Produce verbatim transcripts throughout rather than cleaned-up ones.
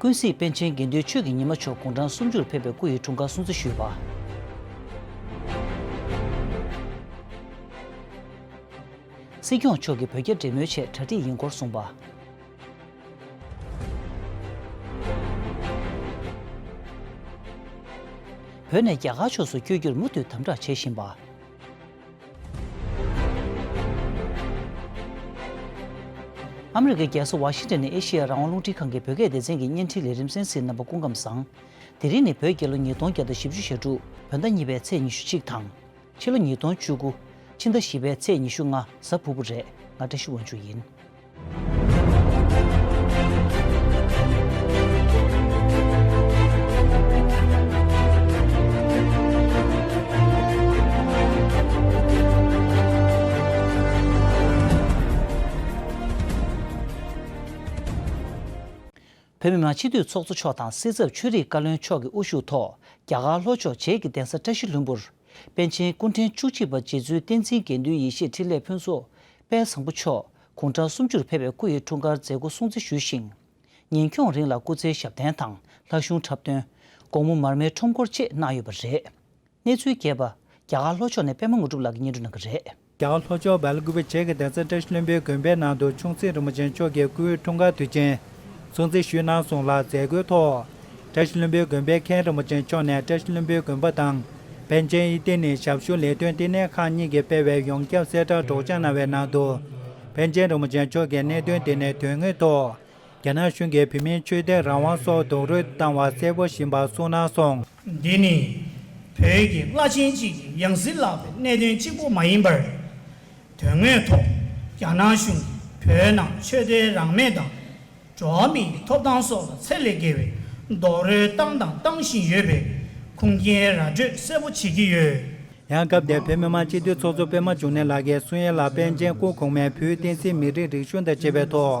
ཀུན་གཟིགས་པཎ་ཆེན་དགེ་འདུན་ཆོས་ཀྱི་ཉི་མ་མཆོག་དགུང་གྲངས་སུམ་ཅུར་ཕེབས་པའི་སྐུ་ཡི་འཁྲུངས་སྐར་སྲུང་བརྩི་ཞུས་པ། སྲིད་སྐྱོང་མཆོག་གིས་བོད་རྒྱ་འབྲེལ་མོལ་ཆེད་གྲ་སྒྲིག་ཡིན་སྐོར་གསུངས་པ། བོད་ནས་རྒྱ་གར་ཕྱོགས་སུ་བསྐྱོད་རྒྱུར་མུ་མཐུད་དམ་དྲག་བྱེད་བཞིན་པ། ཨ་མི་རི་ཀའི་རྒྱལ་ས་ཝ་ཤིང་ཏན་ནས་ཨེ་ཤེ་ཡ་རང་དབང་རླུང་འཕྲིན་ཁང་གི་བོད་སྐད་སྡེ་ཚན་གྱི་བརྙན་འཕྲིན་ལས་རིམ་གསན་གཟིགས་རྣམ་པ་སྐུ་ཁམས་བཟང་། དེ་རིང་ནི་བོད་རྒྱལ་ལོ་ཉིས་སྟོང་བརྒྱ་དང་བཞི་བཅུ་ཞེ་དྲུག་བོད་ཟླ་གཉིས་པའི་ཚེས་ཉི་ཤུ་གཅིག་དང་། ཕྱི་ལོ་ཉིས་སྟོང་བཅུ་དགུ་ཕྱི་ཟླ་བཞི་པའི་ཚེས་ཉི་ཤུ་ལྔ་གཟའ་ཕུར་བུ་རེད། ང་བཀྲ་ཤིས་དབང་ཕྱུག་ཡིན། བོད་མི་མང་སྤྱི་འཐུས་ཚོགས་གཙོ་མཆོག་དང་སྲིད་ཚབ་ཆོས་རིག་བཀའ་བློན་མཆོག་གི་དབུ་བཞུགས་ཐོག་རྒྱ་གར་ལྷོ་ཕྱོགས་བྱེས་ཀྱི་གདན་ས་བཀྲ་ཤིས་ལྷུན་པོར། པཎ་ཆེན་སྐུ་ཕྲེང་བཅུ་གཅིག་པ་རྗེ་བཙུན་བསྟན་འཛིན་དགེ་འདུན་ཡེ་ཤེས་འཕྲིན་ལས་ཕུན་ཚོགས་དཔལ་བཟང་པོ་མཆོག་དགུང་གྲངས་སུམ་ཅུར་ཕེབས་པའི་སྐུ་ཡི་འཁྲུངས་སྐར་མཛད་སྒོ་སྲུང་བརྩི་ཞུས་ཤིང་། ཉིན་འཁྱོངས་རིང་ལ་སྐུ་ཚེའི་ཞབས་བརྟན་དང་ལྷ་གཞུང་འཁྲབ་སྟོན། དགོང་མོ་མར་མེའི་ཁྲོམ་སྐོར་བཅས་གནང་ཡོད་པ་རེད། གནས་ཚུལ་རྒྱས་པ། རྒྱ་གར་ལྷོ་ཕྱོགས་ནས་པད་མ་དངོས་གྲུབ་ལགས་ཀྱིས་སྙན་སྒྲོན་གནང་གི་རེད། རྒྱ་གར་ལྷོ་ཕྱོགས་སྦེལ་ཀུ་པེ་བྱེས་ཀྱི་གདན་ས་བཀྲ་ཤིས་ལྷུན་པོའི་དགོན་པའི་ནང་དུ་ཆུང་སྲིད་རིན་པོ་ཆེ་མཆོག་གི་སྐུའི་འཁྲུངས་སྐར་དུས་ཆེན་སྲུང་བརྩི་ཞུས་གནང་སོང་ལ། མཛད་སྒོའི་ཐོག་བཀྲ་ཤིས་ལྷུན་པོའི་དགོན་པའི་མཁན་རིན་པོ་ཆེ་མཆོག་ནས་བཀྲ་ཤིས་ལྷུན་པོའི་དགོན་པ་དང་པཎ་ཆེན་ཨི་ཏི་ནི་ཞབས་ཞུ་ལས་དོན་བསྟི་གནས་ཁང་གཉིས་ཀྱིས་སྤེལ་བའི་ཡོངས་ཁྱབ་གསལ་བསྒྲགས་སྒྲོག་སྦྱང་གནང་བའི་ནང་དུ། པཎ་ཆེན་རིན་པོ་ཆེ་མཆོག་གིས་གནད་དོན་དེ་ནས་དོན་དངོས་ཐོག་རྒྱ་ནག་གཞུང་གིས་བོད་མིའི་ཆོས་དད་རང་དབང་སོགས་རྡོག་རོལ་བཏང་བ་གསལ་པོ་ཕྱིན་པ་གསུངས་གནང་སོང་། འདི་ནི་བོད་ཀྱི་བླ་ཆེན་གཅིག་གི་ཡང་སྲིད་ལགས་པའི་གནད་དོན་གཅིག་པུ་མ་ཡིན་པར། དོན་དངོས་ཐོག་རྒྱ་ནག་གཞུང་གིས་བོད་ནང་ཆོས་དད་རང་མོས་དང་། འགྲོ་བ་མིའི་ཐོབ་ཐང་སོགས་ལ་ཚད་ལས་བརྒལ་བའི་རྡོག་རོལ་བཏང་དང་བཏང་བཞིན་ཡོད་པའི་ཁུངས་སྐྱེལ་ར་སྤྲོད་གསལ་པོ་བྱེད་ཀྱི་ཡོད། ཡང་སྐབས་དེར་བོད་མི་མང་སྤྱི་འཐུས་ཚོགས་གཙོ་པད་མ་འབྱུང་གནས་ལགས་ཀྱིས་གསུང་ཡ་ལ། པཎ་ཆེན་སྐུ་གོང་མས་བོད་བསྟན་སྲིད་མི་རིགས་རིག་གཞུང་དང་བཅས་པའི་ཐོག་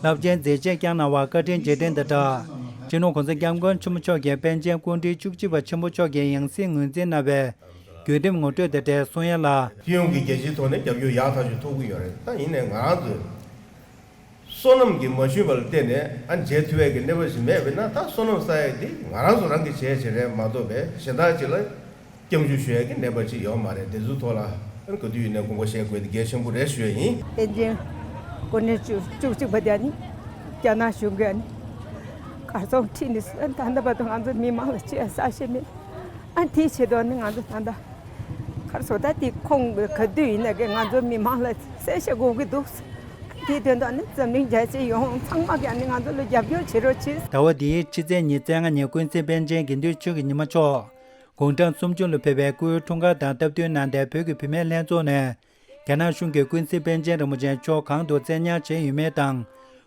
རླབས་ཆེན་མཛད་རྗེས་བསྐྱངས་གནང་བར་བཀའ་དྲིན་རྗེས་དྲན་དང་སྦྲགས། སྤྱི་ནོར་༸གོང་ས་༸སྐྱབས་མགོན་ཆེན་པོ་མཆོག་གིས་པཎ་ཆེན་སྐུ་ཕྲེང་བཅུ་གཅིག་པ་ཆེན་པོ་མཆོག་གི་ཡང་སྲིད་ངོས་འཛིན་གནང་བའི་བརྒྱུད་རིམ་ངོ་སྤྲོད་དང་འབྲེལ་གསུང་ཡ་ལ། སྤྱི་ཡོངས་ཀྱི་རྒྱལ་སྤྱིའི་ཐོག་ནས་རྒྱབ་སྐྱོར་ཡག་ཐག་ཆོད་ཐོབ་ཀྱི་ཡོད་རེད། ད་ཡིན་ནའི་ང་རང་ཚོས་བསོད་ནམས་ཀྱིས་མ་ཞུས་པ་ལ་བརྟེན་ནས་ཨ་མཇལ་ཐུབ་ཡས་ཀྱི་གནས་བབ་ཞིག་མེད་པས་ན། ད་བསོད་ནམས་བསགས་ཡས་འདི་ང་རང་ཚོ་རང་གིས་བྱས་བྱས་རེད་མ་གཏོགས་པའི་གཞན་དག་ཅིག་ལ་སྐྱབས་འཇུག་ཞུ་ཡས་ཀྱི་གནས་བབ་ཅིག་ཡོད་མ་རེད། དེ་ཚོའི་ཐོག་ལ་ཨ་ག་དུས་ཡིན་ནའི་དགོངས་པ་བཞེས་དགོས་དེ་གལ་ཆེན་པོ་རེད་ཞུ་ཡས་ཡིན། པཎ་ཆེན་སྐུ་ཕྲེང་བཅུ་བཅུ་གཅིག་པ་དེ་ནི་རྒྱ་ནག་གཞུང་གིས་ནི་གར་སོང་ཁྲིད་ནས་ད་ལྟ་བར་དུ་ང་ཚོ་མི་མང་ལ་ཅི་ཡང་ཟ་ཤེས་མེད། ཨ་དེའི་ཆེད་དུ་ནི་ང་ཚོ་ད་ལྟ་གར་སོང་ད་དེ་ཁོང་ག་དུས་ཡིན་ན་གི་ང་ཚོ་མི་མང་ལ་གསལ་བཤད་དགོས་ཀྱི་འདུག་དེའི་དོན་དུ་ནི་འཛམ་གླིང་རྒྱལ་སྤྱི་ཡོངས་ཚང་མ་གིས་ནི་ང་ཚོ་ལ་རྒྱབ་སྐྱོར་བྱེད་རོགས་གྱིས། ཟླ་བ་འདིའི་ཕྱི་ཚེས་ཉེར་ལྔ་ཉིན་ཀུན་གཟིགས་པཎ་ཆེན་དགེ་འདུན་ཆོས་ཀྱི་ཉི་མ་མཆོག་དགུང་གྲངས་སུམ་ཅུ་ལ་ཕེབས་པའི་སྐུའི་འཁྲུངས་སྐར་དང་སྟབས་བསྟུན་གནང་སྟེ། བོད་ཀྱི་བུད་མེད་ལྷན་ཚོགས་ནས་རྒྱ་ནག་གཞུང་གིས་ཀུན་གཟིགས་པཎ་ཆེན་རིན་པོ་ཆེ་མཆོག་གང་དུ་བསྩལ་ཉར་བྱས་ཡོད་མེད་དང་།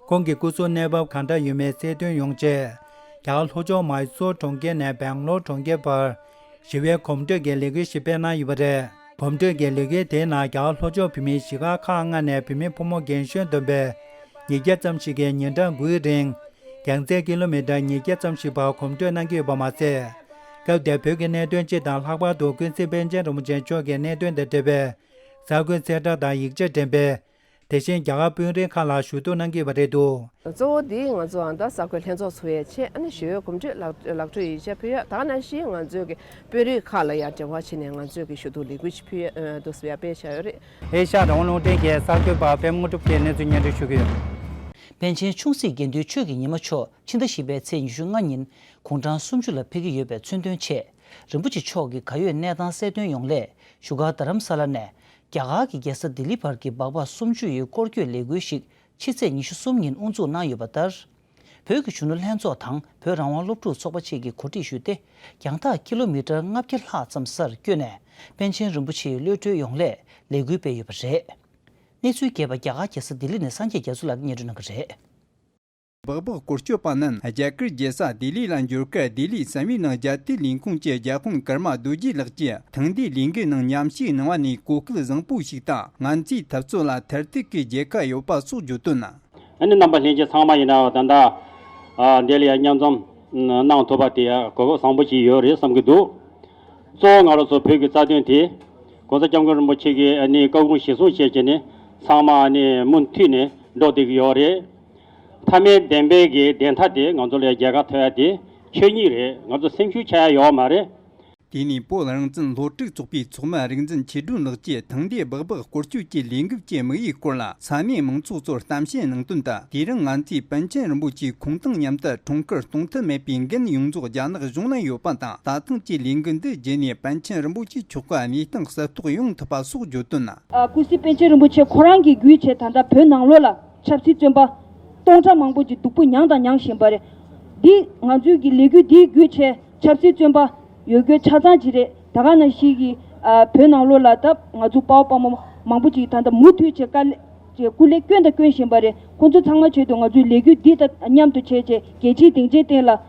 ཁོང་གི་སྐུ་གཟུགས་གནས་བབ་གང་འདྲ་ཡོད་མེད་གསལ་སྟོན་ཡོང་ཆེད། རྒྱ་གར་ལྷོ་ཕྱོགས་མཱི་སོར་གྲོང་ཁྱེར་ནས་སྦེང་ལོར་གྲོང་ཁྱེར་བར་ཞི་བའི་གོམ་བགྲོད་ཀྱི་ལས་འགུལ་ཞིག་སྤེལ་གནང་ཡོད་པ་རེད། གོམ་བགྲོད་ཀྱི་ལས་འགུལ་དེའི་ནང་རྒྱ་གར་ལྷོ་ཕྱོགས་བོད་མིའི་གཞིས་སྒར་ཁག་ལྔ་ནས་བུད་མེད་ཕོ་མོ་རྒན་གཞོན་བསྡོམས་པས་ཉིས་བརྒྱ་ཙམ་ཞིག་གིས་ཉིན་གྲངས་དགུའི་རིང་རྒྱང་ཚད་ཀི་ལོ་མི་ཊར་ཉིས་བརྒྱ་ཙམ་ཞིག་བར་གོམ་བགྲོད་གནང་གི་ཡོད་པ་མ་ཟད། སྐབས་དེར་བོད་ཀྱི་གནད་དོན་སྤྱི་དང་ལྷག་པར་དུ་ཀུན་གཟིགས་པཎ་ཆེན་རིན་པོ་ཆེ་མཆོག་གི་གནད་དོན་དང་འབྲེལ་བའི་གསར་འགོད་གསལ་བསྒྲགས་དང་ཡིག་ཆ་འགྲེམས་སྤེལ། དེ་བཞིན་རྒྱ་གར་དཔོན་རིགས་ཁག་ལ་ཞུ་གཏུག་གནང་གི་ཡོད་པ་རེད་འདུག། གཙོ་བོ་འདི་ང་ཚོ་ཨ་ད་གསར་འགོད་ལྷན་ཚོགས་ཚོགས་ཡས་ཆེད་ཨ་ནི་ཞི་བའི་གོམ་བགྲོད་ལག་ལག་འཕྲོད་ཡིག་ཆ་ཕུལ་ཡ། ད་ནང་བཞིན་ང་ཚོས་ཀྱི་དཔོན་རིགས་ཁག་ལ་ཡང་འབྲེལ་བ་བྱས་ནས་ང་ཚོས་ཀྱི་ཞུ་གཏུག་ལས་འགུལ་ཞིག་ཕུལ་ཡ་འདུག་ཟེར་ཡ་སྤེལ་བཞག་ཡོད་རེད། ཨེ་ཤ་ཡ་རང་དབང་རླུང་འཕྲིན་གྱི་གསར་འགོད་པ་པད་མ་དངོས་གྲུབ་ཀྱིས་གནས་ཚུལ་སྙན་སྒྲོན་ཞུ་གི་ཡོད། པཎ་ཆེན་ཆུང་སྲིད་དགེ་འདུན་ཆོས་ཀྱི་ཉི་མ་མཆོག་ཕྱི་ཟླ་བཞི་པའི་ཚེས་ཉི་ཤུ་ལྔ་ཉིན་དགུང་གྲངས་སུམ་ཅུ་ལ་ཕེབས་ཀྱི་ཡོད་པའི་མཚོན་དོན་ཆེད། རིན་པོ་ཆེ་མཆོག་གི་ག་ཡོད་གནས་སྟངས་གསལ་སྟོན་ཡོང་སླད་བཞུགས་སྒར་རྡ་རམ་ས་ལ་ནས། རྒྱ་གར་གྱི་རྒྱལ་ས་ལྡི་ལི་བར་གྱི་སྦག་སྦག་གསུམ་བཅུ་ཡི་སྐོར་སྐྱོད་ལས་འགུལ་ཞིག་ཕྱི་ཚེས་ཉི་ཤུ་གསུམ་ཉིན་དབུ་འཛུགས་གནང་ཡོད་པ་ལྟར། བོད་ཀྱི་གཞོན་ནུ་ལྷན་ཚོགས་དང་བོད་རང་དབང་སློབ་ཕྲུག་ཚོགས་པ་བཅས་ཀྱིས་གོ་སྒྲིག་ཞུས་ཏེ། རྒྱང་ཐག་ཀི་ལོ་མི་ཊར་ལྔ་བརྒྱ་ལྷག་ཙམ་སར་བསྐྱོད་ནས་པཎ་ཆེན་རིན་པོ་ཆེའི་གློད་གྲོལ་ཡོང་སླད་ལས་འགུལ་སྤེལ་ཡོད་པ་རེད། གནས་ཚུལ་རྒྱས་པ་རྒྱ་གར་རྒྱལ་ས་ལྡི་ལི་ནས་སངས་རྒྱས་རྒྱ་མཚོ་ལགས་ཀྱིས་སྙན་སྒྲོན་གནང་གི་རེད། སྦག་སྦག་སྐོར་སྐྱོད་པ་རྣམས་རྒྱ་གར་རྒྱལ་ས་ལྡི་ལི་ལ་འབྱོར་སྐབས། ལྡི་ལི་བསམ་ཡས་ནང་རྒྱལ་དར་ལས་ཁུངས་ཀྱི་རྒྱལ་དཔོན་ཀརྨ་རྡོ་རྗེ་ལགས་ཀྱིས་ཐེངས་འདིའི་ལས་འགུལ་ནང་མཉམ་ཞུགས་གནང་བ་ནས་གོ་སྐབས་བཟང་པོ་ཞིག་དང་། ང་ཚོའི་འཐབ་རྩོད་ལ་མཐར་ཐུག་གི་རྒྱལ་ཁ་ཡོད་པ་སོགས་བརྗོད་དོན། ཨ་ནི་རྣམ་པ་ལྷན་རྒྱས་ཚང་མ་ཡིན་ན་ད་ལྟ་ཨ་འདི་ལ་ཡང་མཉམ་འཛོམས་གནང་ཐུབ་པ་དེ་གོ་སྐབས་བཟང་པོ་ཞིག་ཡོད་རེད་བསམ་གྱི་འདུག། གཙོ་བོ་ང་རང་ཚོ་བོད་ཀྱི་རྩ་དོན་དེ་༸གོང་ས་༸སྐྱབས་མགོན་རིན་པོ་ཆེ་གིས་ཨ་ནི་བཀའ་དགོངས་གཞིར་བཟུང་བྱས་བྱས་ནས་ཚང་མ་ཨ་ནི་མུ་མཐུད་ནས་འགྲོ་བསྡད་ཀྱི་ཡོད་རེད། ཐ་མའི་བདེན་པའི་གི་བདེན་མཐའ་དེ་ང་ཚོ་ལ་རྒྱལ་ཁ་ཐོབ་ཡ་དེ་ཆོས་ཉིད་རེད། ང་ཚོ་སེམས་ཤུགས་ཆག་ཡ་ཡོད་མ་རེད། དེ་ནས་བོད་རང་བཙན་སློབ་ཕྲུག་ཚོགས་པའི་ཚོགས་མི་རིག་འཛིན་ཆོས་སྒྲོན་ལགས་ཀྱིས་ཐེངས་འདིའི་སྦག་སྦག་སྐོར་སྐྱོད་ཀྱི་ལས་འགུལ་གྱི་དམིགས་ཡུལ་སྐོར་ལ་ས་གནས་མང་ཚོགས་ཚོར་གཏམ་བཤད་གནང་དོན་དུ། དེ་རིང་ང་ཚོས་པཎ་ཆེན་རིན་པོ་ཆེའི་ཁུངས་དང་མཉམ་དུ་འཁྲུངས་སྐར་གཏོང་ཐབས་མེད་པའི་འགན་ཡོངས་རྫོགས་རྒྱ་ནག་གཞུང་ལ་ཡོད་པ་དང་། ད་ཐེངས་ཀྱི་ལས་འགུལ་འདི་བརྒྱུད་ནས་པཎ་ཆེན་རིན་པོ་ཆེ་མཆོག་གི་གནས་སྟངས་གསལ་རྟོགས་ཡོང་ཐུབ་པ་སོགས་བརྗོད་དོན། ཨ། ཀུན་གཟིགས་པཎ་ཆེན་རིན་པོ་ཆེ་ཁོ་རང་གིས་བརྒྱུད་བྱས་ད་ལྟ་བོད་ནང་ལོགས་ལ་ཆབ་སྲིད་བཙོན་པ་སྟོང་ཕྲག་མང་པོ་ཅིག་སྡུག་པོ་མྱངས་དང་མྱང་བཞིན་པ་རེད། འདི་ང་ཚོའི་གི་ལས་འགུལ་འདིའི་བརྒྱུད་བྱས་ཆབ་སྲིད་བཙོན་པ་ཡོད་རྒྱུ་ཆ་ཚང་ཅིག་རེད། ད་ག་ནང་བཞིན་གྱི་ཨ་བོད་ནང་ལོགས་ལ་ད་ང་ཚོ་དཔའ་བོ་དཔའ་མོ་མང་པོ་ཅིག་ད་ལྟ་མུ་མཐུད་བྱས་དཀའ་ལས་ཀྱི་སྐུ་ལས་བསྐྱོན་དང་བསྐྱོན་བཞིན་པ་རེད། ཁོང་ཚོ་ཚང་མ་ཆེད་དུ་ང་ཚོའི་ལས་འགུལ་འདི་དང་མཉམ་དུ་བྱས་བྱས་རྒྱལ་སྤྱིའི་སྡིངས་ཆའི་སྟེང་ལ་ཨ་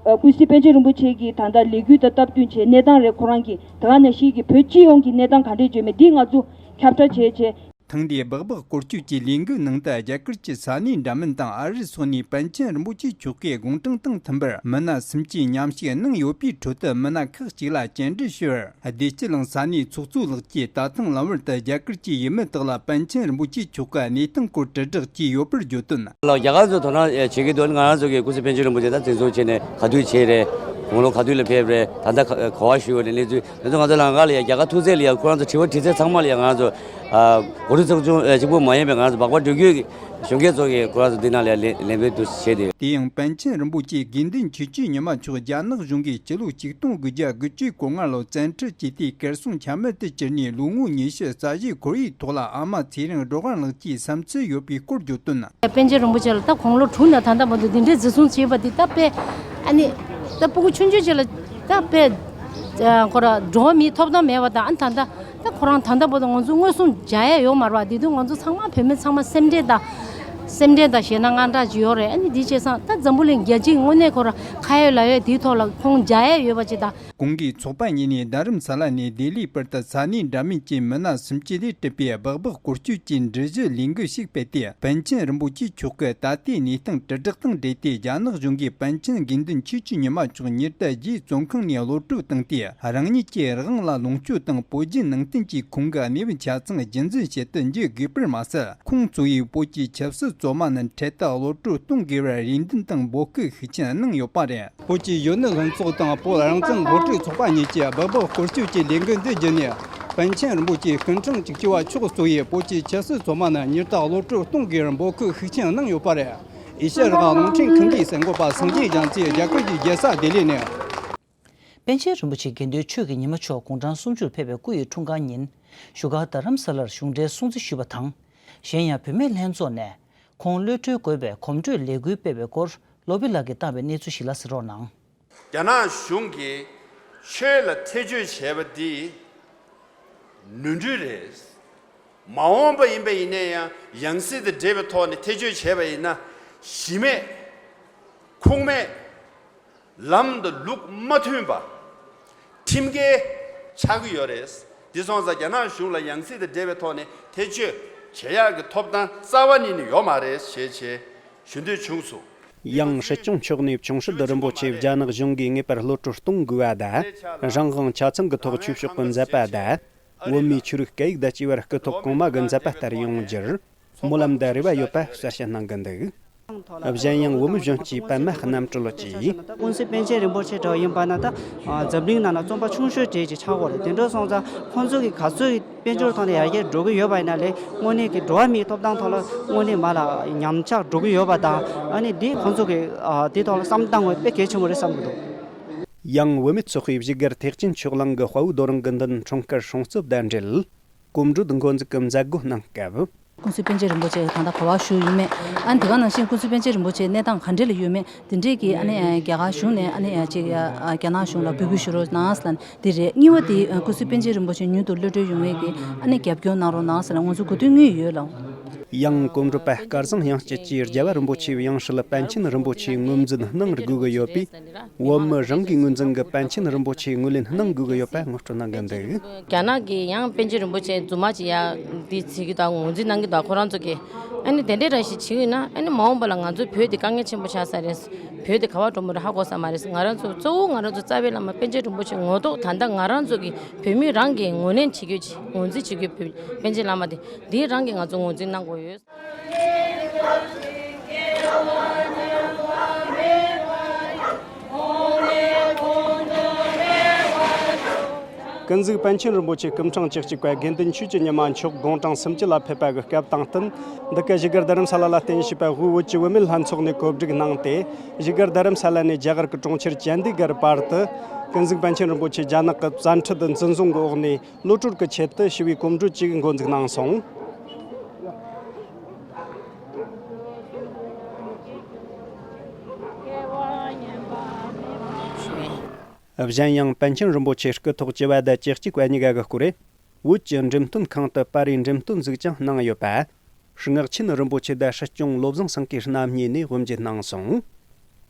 ཨ་ཀུན་གཟིགས་པཎ་ཆེན་རིན་པོ་ཆེ་གི་ད་ལྟ་ལས་འགུལ་དང་སྟབས་བསྟུན་བྱས་གནས་སྟངས་རེད། ཁོ་རང་གི་ད་ག་ནང་བཞིན་གྱི་བོད་སྤྱི་ཡོངས་ཀྱི་གནས་སྟངས་ག་འདྲས་བརྗོད་མེད་འདི་ང་ཚོ་ཁྱབ་བསྒྲགས་བྱས་བྱས། ཐེངས་འདིའི་སྦག་སྦག་སྐོར་སྐྱོད་ཀྱི་ལས་འགུལ་ནང་དུ་རྒྱ་གར་གྱི་ས་གནས་འདྲ་མིན་དང་ཨ་རི་སོགས་ནས་པཎ་ཆེན་རིན་པོ་ཆེ་མཆོག་གི་དགུང་གྲངས་དང་མཐུན་པར་མི་སྣ་སུམ་ཅུའི་མཉམ་ཞུགས་གནང་ཡོད་པའི་ཁྲོད་དུ། མི་སྣ་ཁག་ཅིག་ལ་བཅར་འདྲི་ཞུས་པར། བདེ་སྐྱིད་གླིང་ས་གནས་ཚོགས་གཙོ་ལགས་ཀྱིས་ད་ཐེངས་ལམ་བར་དུ་རྒྱ་གར་གྱི་ཡུལ་མི་དག་ལ་པཎ་ཆེན་རིན་པོ་ཆེ་མཆོག་གི་གནས་སྟངས་སྐོར་དྲིལ་བསྒྲགས་བྱས་ཡོད་པར་བརྗོད་དོན། ལགས། རྒྱ་གར་ཚོ་དོ་སྣང་བྱེད་ཀྱི་འདུག་ང་རང་ཚོ་གི་སྐུ་ཚེ་པཎ་ཆེན་རིན་པོ་ཆེ་ད་འཛིན་བཟུང་བྱས་ནས་ག་དུས་བྱས་རེད། དགུང་ལོ་ག་དུས་ལ་ཕེབས་རེད། ད་ལྟ་ག་ག་པར་བཞུགས་ཡོད་རེད། གནས་ཚུལ་དེ་ཚོ་ང་ཚོ་ལམ་ཁ་ལ་ཡ་རྒྱ་གར་ཐུག་ཚད་ལ་ཡ་ཁོ་རང་ཚོ་དྲི་བ་དྲི་ཚད་ཚང་མ་ལ་ཡ་ང་རང་ཚོ་ཨ་མགོ་ཁྲིད་ཚོགས་ཆུང་ཨ་གཅིག་པུ་མ་ཡིན་པའི་ང་རང་ཚོ་སྦག་སྦག་འགྲུལ་སྐྱོད་ཀྱི་གཞོན་སྐྱེས་ཚོ་གིས་ཁོ་རང་ཚོ་འདི་ནང་ལ་ཡ་ལན་ལན་འབེབས་དུ་བྱས་ཏེ། དེ་ཡང་པཎ་ཆེན་རིན་པོ་ཆེ་དགེ་འདུན་ཆོས་ཀྱི་ཉི་མ་མཆོག་རྒྱ་ནག་གཞུང་གིས་སྤྱི་ལོ་ཆིག་སྟོང་དགུ་བརྒྱ་དགུ་བཅུ་གོ་ལྔ་ལོར་བཙན་ཁྲིད་བྱས་ཏེ་གར་སོང་ཆ་མེད་དུ་གྱུར་ནས་ལོ་ངོ་ཉི་ཤུ་རྩ་བཞི་འཁོར་བའི་ཐོག་ལ་ཨ་མ་ཚེ་རིང་སྒྲོལ་དཀར་ལགས་ཀྱིས་བསམ་ཚུལ་ཡོད་པའི་སྐོར་བརྗོད་དོན། པཎ་ཆེན་རིན་པོ་ཆེ་ལ་ད་དགུང་ལོ་དྲུག་ནས་ད་ལྟ་བར་དུ་འདི་འདྲའི་འཛིན་བཟུང་བྱས་པ་འདི་ད་དཔེ་ཨ་ནི་ད་སྤུ་གུ་ཆུང་ཆུང་ཅིག་ལ་ད་དཔེ་ཁོ་ར་འགྲོ་བ་མིའི་ཐོབ་ཐང་མེད་པ་དང་། ཨ་ནི་ད་ལྟ་ད་ཁོ་རང་ད་ལྟ་བར་དུ་ང་ཚོ་མངོན་སུམ་མཇལ་ཡ་ཡོད་མ་རེད་པ། དེ་དུས་ང་ཚོ་ཚང་མ་བོད་མི་ཚང་མ་སེམས་ཁྲལ་དང་སེམས་ཁྲལ་དང་ཞེད་སྣང་དངངས་སྐྲག་ཅིག་ཡོད་རེད། ཨ་ནི་འདི་བྱས་ཙང་ད་འཛམ་བུ་གླིང་རྒྱལ་སྤྱིའི་ངོས་ནས་ཁོ་ར་ཁ་ཡོད་ལག་ཡོད་དེའི་ཐོག་ལ་ཁོང་མཇལ་ཡ་ཡོད་པ་ཅིག་དང་། གོང་གི་ཚོགས་པ་གཉིས་ནས་རྡ་རམ་ས་ལ་ནས་ལྡི་ལིའི་བར་དུ་ས་གནས་འདྲ་མིན་གྱི་མི་སྣ་སུམ་ཅུ་ལས་གྲུབ་པའི་སྦག་སྦག་སྐོར་སྐྱོད་ཀྱི་འགྲུལ་བཞུད་ལས་འགུལ་ཞིག་སྤེལ་ཏེ། པཎ་ཆེན་རིན་པོ་ཆེ་མཆོག་གི་ད་ལྟའི་གནས་སྟངས་དྲིལ་བསྒྲགས་དང་འབྲེལ་ཏེ། རྒྱ་ནག་གཞུང་གིས་པཎ་ཆེན་དགེ་འདུན་ཆོས་ཀྱི་ཉི་མ་མཆོག་ཉིན་ལྟར་རྒྱའི་བཙོན་ཁང་ནས་གློད་གྲོལ་བཏང་སྟེ། རང་ཉིད་ཀྱི་རང་དབང་ལ་ལོངས་སྤྱོད་དང་། བོད་བརྒྱུད་ནང་བསྟན་གྱི་ཁོང་གི་གནས་བབ་ཆ་ཚང་རྒྱུན་འཛིན་བྱེད་དུ་འཇུག་དགོས་པར་མ་ཟད། ཁོང་གཙོས་པའི་བོད་ཀྱི་ཆབ་སྲིད་བཙོན་མ་རྣམས་འཕྲལ་དུ་གློད་གྲོལ་གཏོང་དགོས་པར་རེ་འདུན་དང་འབོད་སྐུལ་ཤུགས་ཆེན་གནང་ཡོད་པ་རེད། བོད་ཀྱི་གཞོན་ནུ་ལྷན་ཚོགས་དང་བོད་རང་བཙན་སློབ་ཕྲུག་ཚོགས་པ་གཉིས་ཀྱིས་སྦག་སྦག་སྐོར་སྐྱོད་ཀྱི་ལས་འགུལ་འདི་བརྒྱུད་ནས། པཎ་ཆེན་རིན་པོ་ཆེའི་སྐུ་ཕྲེང་གཅིག་གྱུར་བ་མཆོག་གཙོས་པའི་བོད་ཀྱི་ཆབ་སྲིད་བཙོན་མ་རྣམས་ཉིན་ལྟར་གློད་གྲོལ་གཏོང་དགོས་པར་འབོད་སྐུལ་ཤུགས་ཆེན་གནང་ཡོད་པ་རེད། ཨེ་ཤ་ཡ་རང་དབང་རླུང་འཕྲིན་ཁང་གི་གསར་འགོད་པ་སངས་རྒྱས་རྒྱ་མཚོས་རྒྱ་གར་གྱི་རྒྱལ་ས་ལྡི་ལི་ནས། པཎ་ཆེན་རིན་པོ་ཆེ་དགེ་འདུན་ཆོས་ཀྱི་ཉི་མ་མཆོག་དགུང་གྲངས་སུམ་ཅུར་ཕེབས་པའི་སྐུ་ཡི་འཁྲུངས་སྐར་ཉིན། བཞུགས་སྒར་རྡ་རམ་ས་ལར་གཞུང་འབྲེལ་སྲུང་བརྩི་ཞུས་པ་དང་། གཞན་ཡང་བུད་མེད་ལྷན་ཚོགས་ནས་ཁོང་གློད་གྲོལ་དགོས་པའི་གོམ་བགྲོད་ལས་འགུལ་སྤེལ་བའི་སྐོར་ལོ་བི་ལགས་ཀྱིས་བཏང་བའི་གནས་ཚུལ་ཞིག་ལ་གཟིགས་རོགས་གནང་། རྒྱ་ནག་གཞུང་གིས་ཆོས་ལ་ཐེ་བྱུས་བྱས་པ་འདི་ནོར་འཁྲུལ་རེད། མ་འོངས་པ་ཡིན་པ་ཡིན་ན་ཡང་ཡང་སྲིད་དང་འབྲེལ་བའི་ཐོག་ནས་ཐེ་བྱུས་བྱས་པ་ཡིན་ན་གཞི་མེད་ཁུངས་མེད། ལམ་དང་ལུགས་མ་མཐུན་པ། ཁྲིམས་འགལ་ཆགས་ཀྱི་ཡོད་རེད། འདི་སོང་ཙང་རྒྱ་ནག་གཞུང་ལ་ཡང་སྲིད་དང་འབྲེལ་བའི་ཐོག་ནས་ཐེ་བྱུས་བྱེད་ཡག་གི་ཐོབ་ཐང་རྩ་བ་ཉིད་ནས་ཡོད་མ་རེད་ཞེས་བྱས་ཞུ་འདོད་བྱུང་སོང་། ཡང་སྲིད་སྐྱོང་མཆོག་ནས་ཆུང་སྲིད་རིན་པོ་ཆེ་རྒྱ་ནག་གཞུང་གིས་ངེས་པར་གློད་གྲོལ་གཏོང་དགོས་པ་དང་། རང་དབང་ཆ་ཚང་གི་ཐོག་ཆོས་ཕྱོགས་ཀྱི་མཛད་པ་དང་། བོད་མིའི་ཆོས་རིག་སྐད་ཡིག་དང་བཅས་པར་སྐུ་ཐོག་གོང་མ་གི་མཛད་པ་ལྟར་ཡོང་རྒྱུར་སྨོན་ལམ་དང་རེ་བ་ཡོད་པ་གསལ་བཤད་གནང་གི་འདུག། གཞན་ཡང་བོད་མི་གཞོན་སྐྱེས་པད་མ་རྣམ་གྲོལ་གྱིས། ཀུན་གཟིགས་པཎ་ཆེན་རིན་པོ་ཆེ་འདྲ་བོ་ཡིན་པ་ན་ད་འཛམ་གླིང་ནང་ལ་རྩོམ་པ་ཆུང་ཤོས་གྲས་ཅིག་ཆགས་ཀྱི་ཡོད་རེད། དེ་འདྲ་སོང་ཙང་ཁོང་ཚོ་གིས་ག་ཚོད་དཔལ་འབྱོར་ཐོག་ནས་ཡར་རྒྱས་འགྲོ་གི་ཡོད་པ་ཡིན་ན་ལས་དངོས་གནས་ཀྱི་འགྲོ་བ་མིའི་ཐོབ་ཐང་ཐོག་ལ་དངོས་གནས་མ་ལ་ཉམས་ཆག་འགྲོ་གི་ཡོད་པ་དང་། ཨ་ནི་འདི་ཁོང་ཚོ་གིས་དེ་ཐོག་ལ་བསམ་བཏང་དགོས་དཔེ་གལ་ཆེན་པོ་རེད་བསམ་གྱི་འདུག། ཡང་བུད་མེད་ཚོགས་པའི་བཞུགས་སྒར་ཐེག་ཆེན་ཆོས་གླིང་གི་དཔའ་བོ་རྡོ་རིང་གི་མདུན་འཁྲུངས་སྐར་སྲུང་སྐྱོབ་དང་འབྲེལ། གོམ་བགྲོད་འགོ་འཛུགས་ཀྱི་མཛད་སྒོ་གནང་སྐབས། ཀུན་གཟིགས་པཎ་ཆེན་རིན་པོ་ཆེ་ད་ལྟ་ག་པར་བཞུགས་ཡོད་མེད། ཨ་ནི་དེ་ག་ནང་བཞིན་ཀུན་གཟིགས་པཎ་ཆེན་རིན་པོ་ཆེ་གནས་སྟངས་ག་འདྲ་ལ་ཡོད་མེད། དེ་འདྲས་ཀྱི་ཨ་ནི་རྒྱ་གར་གཞུང་ནས་ཨ་ནི་ཅིག་རྒྱ་ནག་གཞུང་ལ་འབོད་སྐུལ་ཞུ་རོགས་གནང་ཟེར་ལབ་ནས་དེ་རེད། གཉིས་པ་དེ་ཀུན་གཟིགས་པཎ་ཆེན་རིན་པོ་ཆེ་མྱུར་དུ་གློད་གྲོལ་ཡོང་བའི་གི་ཨ་ནི་རྒྱབ་སྐྱོར་གནང་རོགས་གནང་ཟེར་ལབ་ང་ཚོ་གོ་ཐོས་དངོས་ཡོད་ལ། ཡང་གོམ་བགྲོད་པ་སྐལ་བཟང་དབྱངས་སྐྱིད་ཀྱིས་རྒྱལ་བ་རིན་པོ་ཆེའི་གཡང་སྲིད་པཎ་ཆེན་རིན་པོ་ཆེ་ངོས་འཛིན་གནང་དགོས་ཀྱི་ཡོད་པས། བོད་མི་རང་གིས་ངོས་འཛིན་གྱི་པཎ་ཆེན་རིན་པོ་ཆེ་ངོས་ལེན་གནང་དགོས་ཀྱི་ཡོད་པ་ངོ་སྤྲོད་གནང་གི་འདུག། རྒྱ་ནག་གིས་ཡང་པཎ་ཆེན་རིན་པོ་ཆེ་རྫུན་མ་ཅིག་ཡ་འདི་བྱེད་ཀྱི་འདུག། ངོས་འཛིན་གནང་གི་འདུག། ཁོ་རང་ཚོ་གིས་ཨ་ནི་དེ་འདྲས་རང་ཞིག་བྱེད་ཀྱི་ཡོད་ན་ཨ་ནི་མ་འོངས་པ་ལ་ང་ཚོ་བོད་དེ་དཀའ་ངལ་ཆེན་པོ་ཆགས་ས་རེད། བོད་དེ་ག་པར་འགྲོ་མི་རེད་ཧ་གོ་ས་མ་རེད། ང་རང་ཚོ་གཙོ་བོ་ང་རང་ཚོ་རྩ་བའི་བླ་མ་པཎ་ཆེན་རིན་པོ་ཆེ་ངོ་ཐོག་ད་ལྟ་ང་རང་ཚོ་གི་བོད་མི་རང་གིས་ངོས་ལེན་བྱེད་དགོས་ཅིག་ངོས་འཛིན་བྱེད་དགོས། བོད་པཎ་ཆེན་བླ་མ་དེ་འདི་རང་གིས་ང་ཚོ་ངོས་འཛིན་གནང་དགོས་ཡོད། ཀུན་གཟིགས་པཎ་ཆེན་རིན་པོ་ཆེ་སྐུ་ཕྲེང་བཅུ་གཅིག་པ་དགེ་འདུན་ཆོས་ཀྱི་ཉི་མ་མཆོག་དགུང་གྲངས་སུམ་ཅུ་ལ་ཕེབས་པ་གི་སྐབས་དང་བསྟུན། འདི་ག་བཞུགས་སྒར་རྡ་རམ་ས་ལ་ལ་རྟེན་བྱས་པའི་དབུས་བོད་ཀྱི་བུད་མེད་ལྷན་ཚོགས་ནས་གོ་སྒྲིག་གནང་སྟེ། བཞུགས་སྒར་རྡ་རམ་ས་ལ་ནས་རྒྱ་གར་གྱི་གྲོང་ཁྱེར་ཅན་དི་གྷར་བར་དུ། ཀུན་གཟིགས་པཎ་ཆེན་རིན་པོ་ཆེ་རྒྱ་ནག་གི་བཙན་ཁྲིད་འཛིན་བཟུང་གི་འོག་ནས། གློད་གྲོལ་གྱི་ཆེད་དུ་ཞི་བའི་གོམ་བགྲོད་ཅིག་འགོ་འཛུགས་གནང་སོང་། གཞན་ཡང་པཎ་ཆེན་རིན་པོ་ཆེ་སྐུ་ཐོག་བཅུ་བ་དང་བཅུ་གཅིག་པ་གཉིས་ཀ་གི་སྐོར། བོད་ཀྱི་འགྲེམས་སྟོན་ཁང་དུ་པར་རིས་འགྲེམས་སྟོན་ཟིག་ཀྱང་གནང་ཡོད་པ། སྔགས་ཆེན་རིན་པོ་ཆེ་དང་སྲིད་སྐྱོང་བློ་བཟང་སེང་གེ་རྣམ་གཉིས་ནས་དབུ་འབྱེད་གནང་སོང་།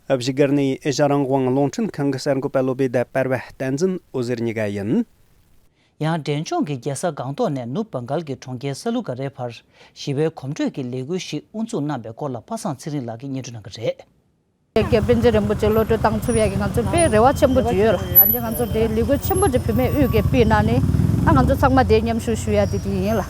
བཞུགས་སྒར་ནས་ཨེ་ཤ་རང་དབང་རླུང་འཕྲིན་ཁང་གི་གསར་འགོད་པ་བློ་བྷེ་དང་པར་བ་བསྟན་འཛིན་འོད་ཟེར་གཉིས་ཀ་ཡིན། ཡང་འབྲས་ལྗོངས་ཀྱི་རྒྱལ་ས་སྒང་ཏོག་ནས་ནུབ་བང་གཱལ་གྱི་གྲོང་ཁྱེར་ས་ལུ་ག་རའི་བར་ཞི་བའི་གོམ་བགྲོད་ཀྱི་ལས་འགུལ་ཞིག་དབུ་འཛུགས་གནང་བའི་སྐོར་ལ་པ་སངས་ཚེ་རིང་ལགས་ཀྱིས་སྙན་སྒྲོན་གནང་གི་རེད། ཀྱི་པཎ་ཆེན་རིན་པོ་ཆེ་གློད་གྲོལ་བཏང་ཐུབ་ཡག་གི་ང་ཚོ་དཔེ་རེ་བ་ཆེན་པོ་ཅིག་ཡོད་ལ། ད་ནི་ང་ཚོ་དེ་ལས་འགུལ་ཆེན་པོ་ཅིག་བུད་མེད་དབུས་ཀྱིས་སྤེལ་གནང་ནས། ད་ང་ཚོ་ཚང་མ་དེ་མཉམ་ཞུགས་ཞུ་ཡག་དེ་དེ་ཡིན་ལ།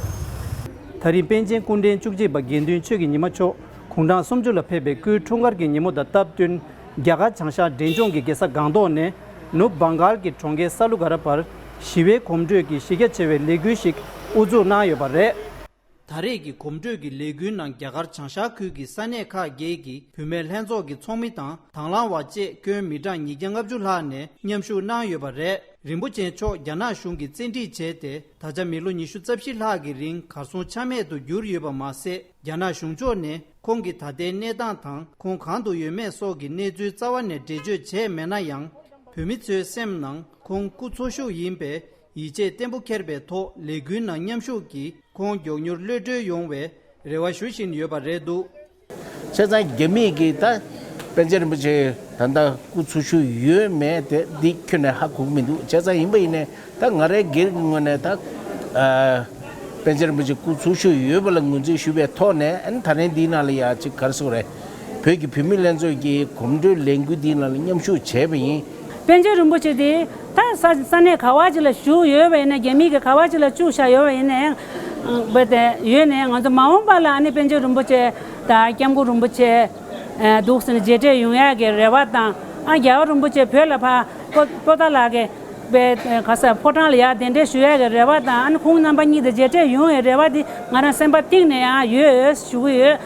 ད་རིང་པཎ་ཆེན་སྐུ་ཕྲེང་བཅུ་གཅིག་པ་དགེ་འདུན་ཆོས་ཀྱི་ཉི་མ་མཆོག་དགུང་གྲངས་སུམ་ཅུ་ལ་ཕེབས་པའི་སྐུའི་འཁྲུངས་སྐར་གྱི་ཉིན་མོ་དང་སྟབས་བསྟུན། རྒྱ་གར་བྱང་ཤར་འབྲས་ལྗོངས་ཀྱི་རྒྱལ་ས་སྒང་ཏོག་ནས་ནུབ་བང་གཱལ་གྱི་གྲོང་ཁྱེར་ས་ལུ་ག་ར་བར་ཞི་བའི་གོམ་བགྲོད་ཀྱི་གཞི་རྒྱ་ཆེ་བའི་ལས་འགུལ་ཞིག་དབུ་འཛུགས་གནང་ཡོད་པ་རེད། ད་རེས་ཀྱི་གོམ་བགྲོད་ཀྱི་ལས་འགུལ་ནང་རྒྱ་གར་བྱང་ཤར་ཁུལ་གྱི་ས་གནས་ཁག་བརྒྱད་ཀྱི་བུད་མེད་ལྷན་ཚོགས་ཀྱི་ཚོགས་མི་དང་དང་བླངས་པ་བཅས་སྐྱོན་མི་གྲངས་ཉིས་བརྒྱ་ལྔ་བཅུ་ལྷག་ནས་མཉམ་ཞུགས་གནང་ཡོད་པ་རེད། རིན་པོ་ཆེ་མཆོག་རྒྱ་ནག་གཞུང་གིས་བཙན་ཁྲིད་བྱས་ཏེ། ད་ཆ་མི་ལོ་ཉི་ཤུ་རྩ་བཞི་ལྷག་གི་རིང་གར་སོང་ཆ་མེད་དུ་གྱུར་ཡོད་པ་མ་ཟད། རྒྱ་ནག་གཞུང་ཕྱོགས་ནས་ཁོང་གི་ད་ལྟའི་གནས་སྟངས་དང་ཁོང་གང་དུ་ཡོད་མེད་སོགས་ཀྱི་གནས་ཚུལ་རྩ་བ་ནས་འགྲེལ་བརྗོད་བྱས་མེད་ན་ཡང་། བོད་མི་ཚོའི་སེམས་ནང་ཁོང་སྐུ་འཚོ་བཞུགས་ཡིན་པས། ཡིད་ཆེས་བརྟན་པོ་འཁྱེར་པའི་ཐོག་ལས་འགུལ་ནང་མཉམ་ཞུགས་ཀྱིས་ཁོང་མགྱོགས་མྱུར་གློད་གྲོལ་ཡོང་བའི་རེ་བ་ཞུ་བཞིན་ཡོད་པ་རེད་འདུག། བྱས་ཙང་རྒྱ་མིས་ཀྱིས་ད་པཎ་ཆེན་རིན་པོ་ཆེ་ད་ལྟ་སྐུ་འཚོ་བཞུགས་ཡོད་མེད་དེ་འདི་ཁྱོན་ནས་ཧ་གོ་གི་མི་འདུག། བྱས་ཙང་ཡིན་པ་ཡིན་ནའི་ད་ང་རའི་སྒེར་གྱི་ངོས་ནས་ད་ཨ་པཎ་ཆེན་རིན་པོ་ཆེ་སྐུ་འཚོ་བཞུགས་ཡོད་པ་ལ་ངོས་འཛིན་ཞུ་བའི་ཐོག་ནས། ཨ་ནི་ད་རིང་འདིའི་ནང་ལ་ཡ་ཅིག་ག་རེ་ཟེར་དགོས་རེད། བོད་ཀྱི་བུད་མེད་ལྷན་ཚོགས་ཀྱི་གོམ་བགྲོད་ལས་འགུལ་འདིའི་ནང་ལ་མཉམ་ཞུགས་བྱས་པ་ཡིན། པཎ་ཆེན་རིན་པོ་ཆེ་དེ་ད་ས་ས་གནས་ག་བ་ཅིག་ལ་བཞུགས་ཡོད་པ་ཡིན་ན། རྒྱ་མི་གི་ག་བ་ཅིག་ལ་བཅུག་བཞག་ཡོད་པ་ཡིན་ནའི་བས་ཏེ་ཡོད་ནའི། ང་ཚོ་མ་འོངས་པ་ལ་ཨ་ནི་པཎ་ཆེན་རིན་པོ་ཆེ་དང་སྐྱབས་མགོན་རིན་པོ་ཆེ་འདུག་ཟེར་ནས་མཇལ་འཕྲད་ཡོང་ཡག་གི་རེ་བ་དང་། ཨ་རྒྱལ་བ་རིན་པོ་ཆེ་བོད་ལ་ཕར་པོ་པོ་ཏཱ་ལ་གི་བས་ག་ས་ཕོ་བྲང་ལ་ཡར་གདན་འདྲེན་ཞུ་ཡག་གི་རེ་བ་དང་། ཨ་ནི་ཁོང་རྣམ་པ་གཉིས་དང་མཇལ་འཕྲད་ཡོང་བའི་རེ་བ་འདི་ང་རང་སེམས་པ་གཏིང་ནས་ཡང་ཡོད་ཞུ་གི་ཡོད།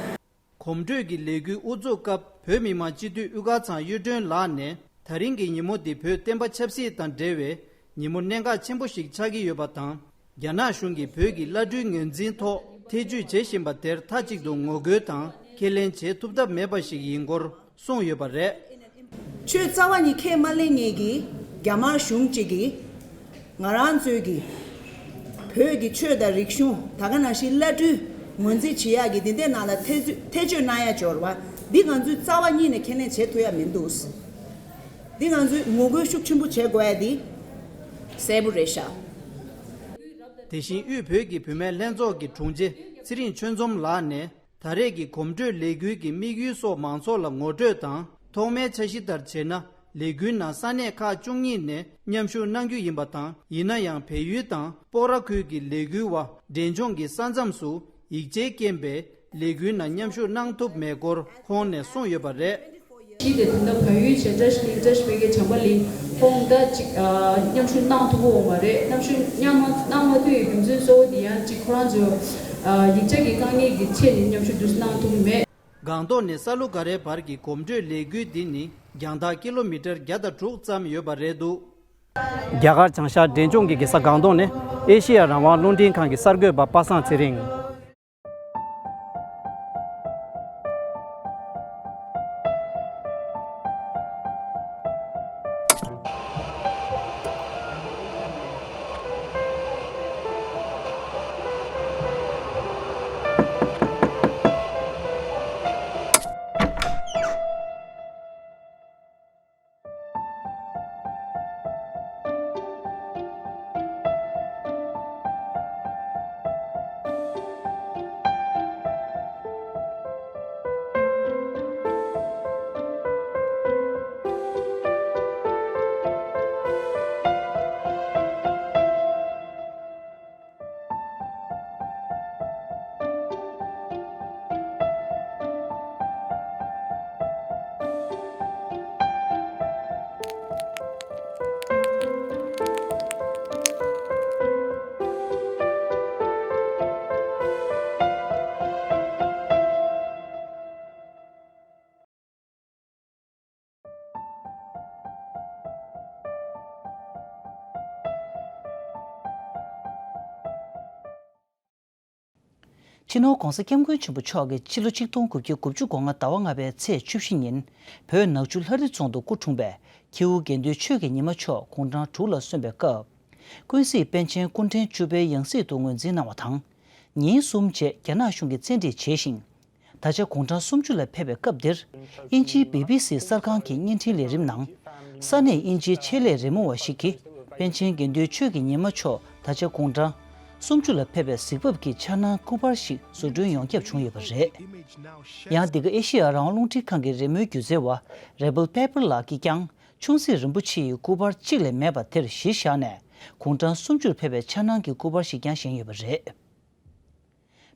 གོམ་བགྲོད་ཀྱི་ལས་འགུལ་དབུ་འཛུགས་སྐབས་བོད་མི་མང་སྤྱི་འཐུས་དབུ་དཀར་ཚང་གཡུ་སྒྲོན་ལགས་ནས། ད་རིང་གི་ཉིན་མོ་འདི་བོད་བསྟན་པ་ཆབ་སྲིད་དང་འབྲེལ་བའི་ཉིན་མོ་གནད་འགག་ཆེན་པོ་ཞིག་ཆགས་ཀྱི་ཡོད་པ་དང་། རྒྱ་ནག་གཞུང་གིས་བོད་ཀྱི་བླ་སྤྲུལ་ངོས་འཛིན་ཐོག་ཐེ་ཇུས་བྱེད་བཞིན་པ་དེར་མཐའ་གཅིག་ཏུ་ངོ་རྒོལ་དང་ཁས་ལེན་བྱེད་ཐུབ་ཐབས་མེད་པ་ཞིག་ཡིན་སྐོར་གསུངས་ཡོད་པ་རེད། ཆོས་རྩ་བ་ཉིད་ཁས་མ་ལེན་མཁན་གྱི་རྒྱ་དམར་གཞུང་གཅིག་གིས། ང་རང་ཚོའི་གི་བོད་ཀྱི་ཆོས་དང་རིག་གཞུང་། ད་ག་ནང་བཞིན་བླ་སྤྲུལ་ངོས་འཛིན་བྱེད་ཡག་གི་འདི་འདྲའི་ནང་ལ་ཐེ་ཇུས་ཐེ་བྱུས་གནང་ཡ་འབྱོར་བ་འདི་ང་ཚོས་རྩ་བ་ཉིད་ནས་ཁས་ལེན་བྱེད་ཐུབ་ཡ་མི་འདུག། འདི་ང་ཚོས་ངོ་རྒོལ་ཤུགས་ཆེན་པོ་བྱེད་དགོས་ཡ་འདི་གསལ་པོ་རེད་ཤག། དེ་བཞིན་དབུས་བོད་ཀྱི་བུད་མེད་ལྷན་ཚོགས་ཀྱི་དྲུང་ཆེ་ཚེ་རིང་ཆོས་འཛོམས་ལགས་ནས། ད་རེས་ཀྱི་གོམ་བགྲོད་ལས་འགུལ་གྱི་དམིགས་ཡུལ་སོགས་མང་ཚོགས་ལ་ངོ་སྤྲོད་དང་། ཐོག་མའི་འཆར་གཞི་ལྟར་བྱས་ན། ལས་འགུལ་ནང་ས་གནས་ཁག་བཅུ་གཉིས་ནས་མཉམ་ཞུགས་གནང་རྒྱུ་ཡིན་པ་དང་། ཡིན་ན་ཡང་བལ་ཡུལ་དང་སྤོག་ར་ཁུལ་གྱི་ལས་འགུལ་བ་འབྲས་ལྗོངས་ཀྱི་ས་མཚམས་སུ་ཡིག་ཆའི་རྐྱེན་པས་ལས་འགུལ་ནང་མཉམ་ཞུགས་གནང་ཐུབ་མེད་སྐོར་ཁོང་ནས་གསུངས་ཡོད་པ་རེད། ཤི་དེ་དུས་ད་བལ་ཡུལ་བྱེ་བྲག་ཤི་བཀྲ་ཤིས་པའི་གི་བྱམས་པ་ལི་ཁོང་ད་ཅིག་མཉམ་ཞུགས་གནང་ཐུབ་ཀྱི་ཡོད་མ་རེད། མཉམ་ཞུགས་མཉམ་གནང་མ་ཐུབ་པའི་རྒྱུ་མཚན་གཙོ་བོ་དེ་ཡང་ཅིག་ཁོ་རང་ཚོ་ཡིག་ཆ་གི་དཀའ་ངལ་གྱི་ཆེད་ནས་མཉམ་ཞུགས་དུས་གནང་ཐུབ་ཀྱི་མེད། སྒང་ཏོག་ནས་ས་ལུ་ག་རའི་བར་གྱི་གོམ་བགྲོད་ལས་འགུལ་འདི་ནི་རྒྱང་ཐག་ཀི་ལོ་མི་ཊར་བརྒྱ་དང་དྲུག་ཙམ་ཡོད་པ་རེད་འདུག། རྒྱ་གར་བྱང་ཤར་འབྲས་ལྗོངས་ཀྱི་རྒྱལ་ས་སྒང་ཏོག་ནས་ཨེ་ཤེ་ཡ་རང་དབང་རླུང་འཕྲིན་ཁང་གི་གསར་འགོད་པ་པ་སངས་ཚེ་རིང་། སྤྱི་ནོར་༧གོང་ས་༧སྐྱབས་མགོན་ཆེན་པོ་མཆོག་གིས་ཕྱི་ལོ་ཆིག་སྟོང་དགུ་བརྒྱ་དགུ་བཅུ་གོ་ལྔ་ཟླ་བ་ལྔ་པའི་ཚེས་བཅུ་བཞི་ཉིན་བོད་ནག་ཆུ་ལྷ་རི་རྫོང་དུ་སྐུ་འཁྲུངས་པའི་ཁྱེའུ་དགེ་འདུན་ཆོས་ཀྱི་ཉི་མ་མཆོག་དགུང་གྲངས་དྲུག་ལ་སོན་པའི་སྐབས། ཀུན་གཟིགས་པཎ་ཆེན་སྐུ་ཕྲེང་བཅུ་པའི་ཡང་སྲིད་དུ་ངོས་འཛིན་གནང་བ་དང་། ཉིན་གསུམ་རྗེས་རྒྱ་ནག་གཞུང་གིས་བཙན་ཁྲིད་བྱས་ཤིང་། ད་ཆ་དགུང་གྲངས་སུམ་ཅུ་ལ་ཕེབས་པའི་སྐབས་འདིར། དབྱིན་ཇིའི་བི་བི་སི་གསར་ཁང་གི་བརྙན་འཕྲིན་ལས་རིམ་ནང་། ས་གནས་དབྱིན་ཇིའི་ཆེད་ལས་རི་མོ་བ་ཞིག་གིས་པཎ་ཆེན་དགེ་འདུན་ཆོས་ཀྱི་ཉི་མ་མཆོག་ད་ཆ་དགུང་གྲངས་སུམ་ཅུ་ལ་ཕེབས་པའི་གཟིགས་བབ་ཀྱི་འཆར་སྣང་སྐུ་པར་ཞིག་བཟོ་སྐྲུན་ཡོངས་ཁྱབ་བྱུང་ཡོད་པ་རེད། ཡང་འདི་ག་ཨེ་ཤེ་ཡ་རང་དབང་རླུང་འཕྲིན་ཁང་གི་རི་མོའི་སྒྱུ་རྩལ་བ་Rebel Pepper ལགས་ཀྱིས་ཀྱང་ཆུང་སྲིད་རིན་པོ་ཆེ་ཡི་སྐུ་པར་གཅིག་ལས་མེད་པ་དེར་གཞི་བཞག་ནས་དགུང་གྲངས་སུམ་ཅུར་ཕེབས་པའི་འཆར་སྣང་གི་སྐུ་པར་ཞིག་ཀྱང་བཞེངས་ཡོད་པ་རེད།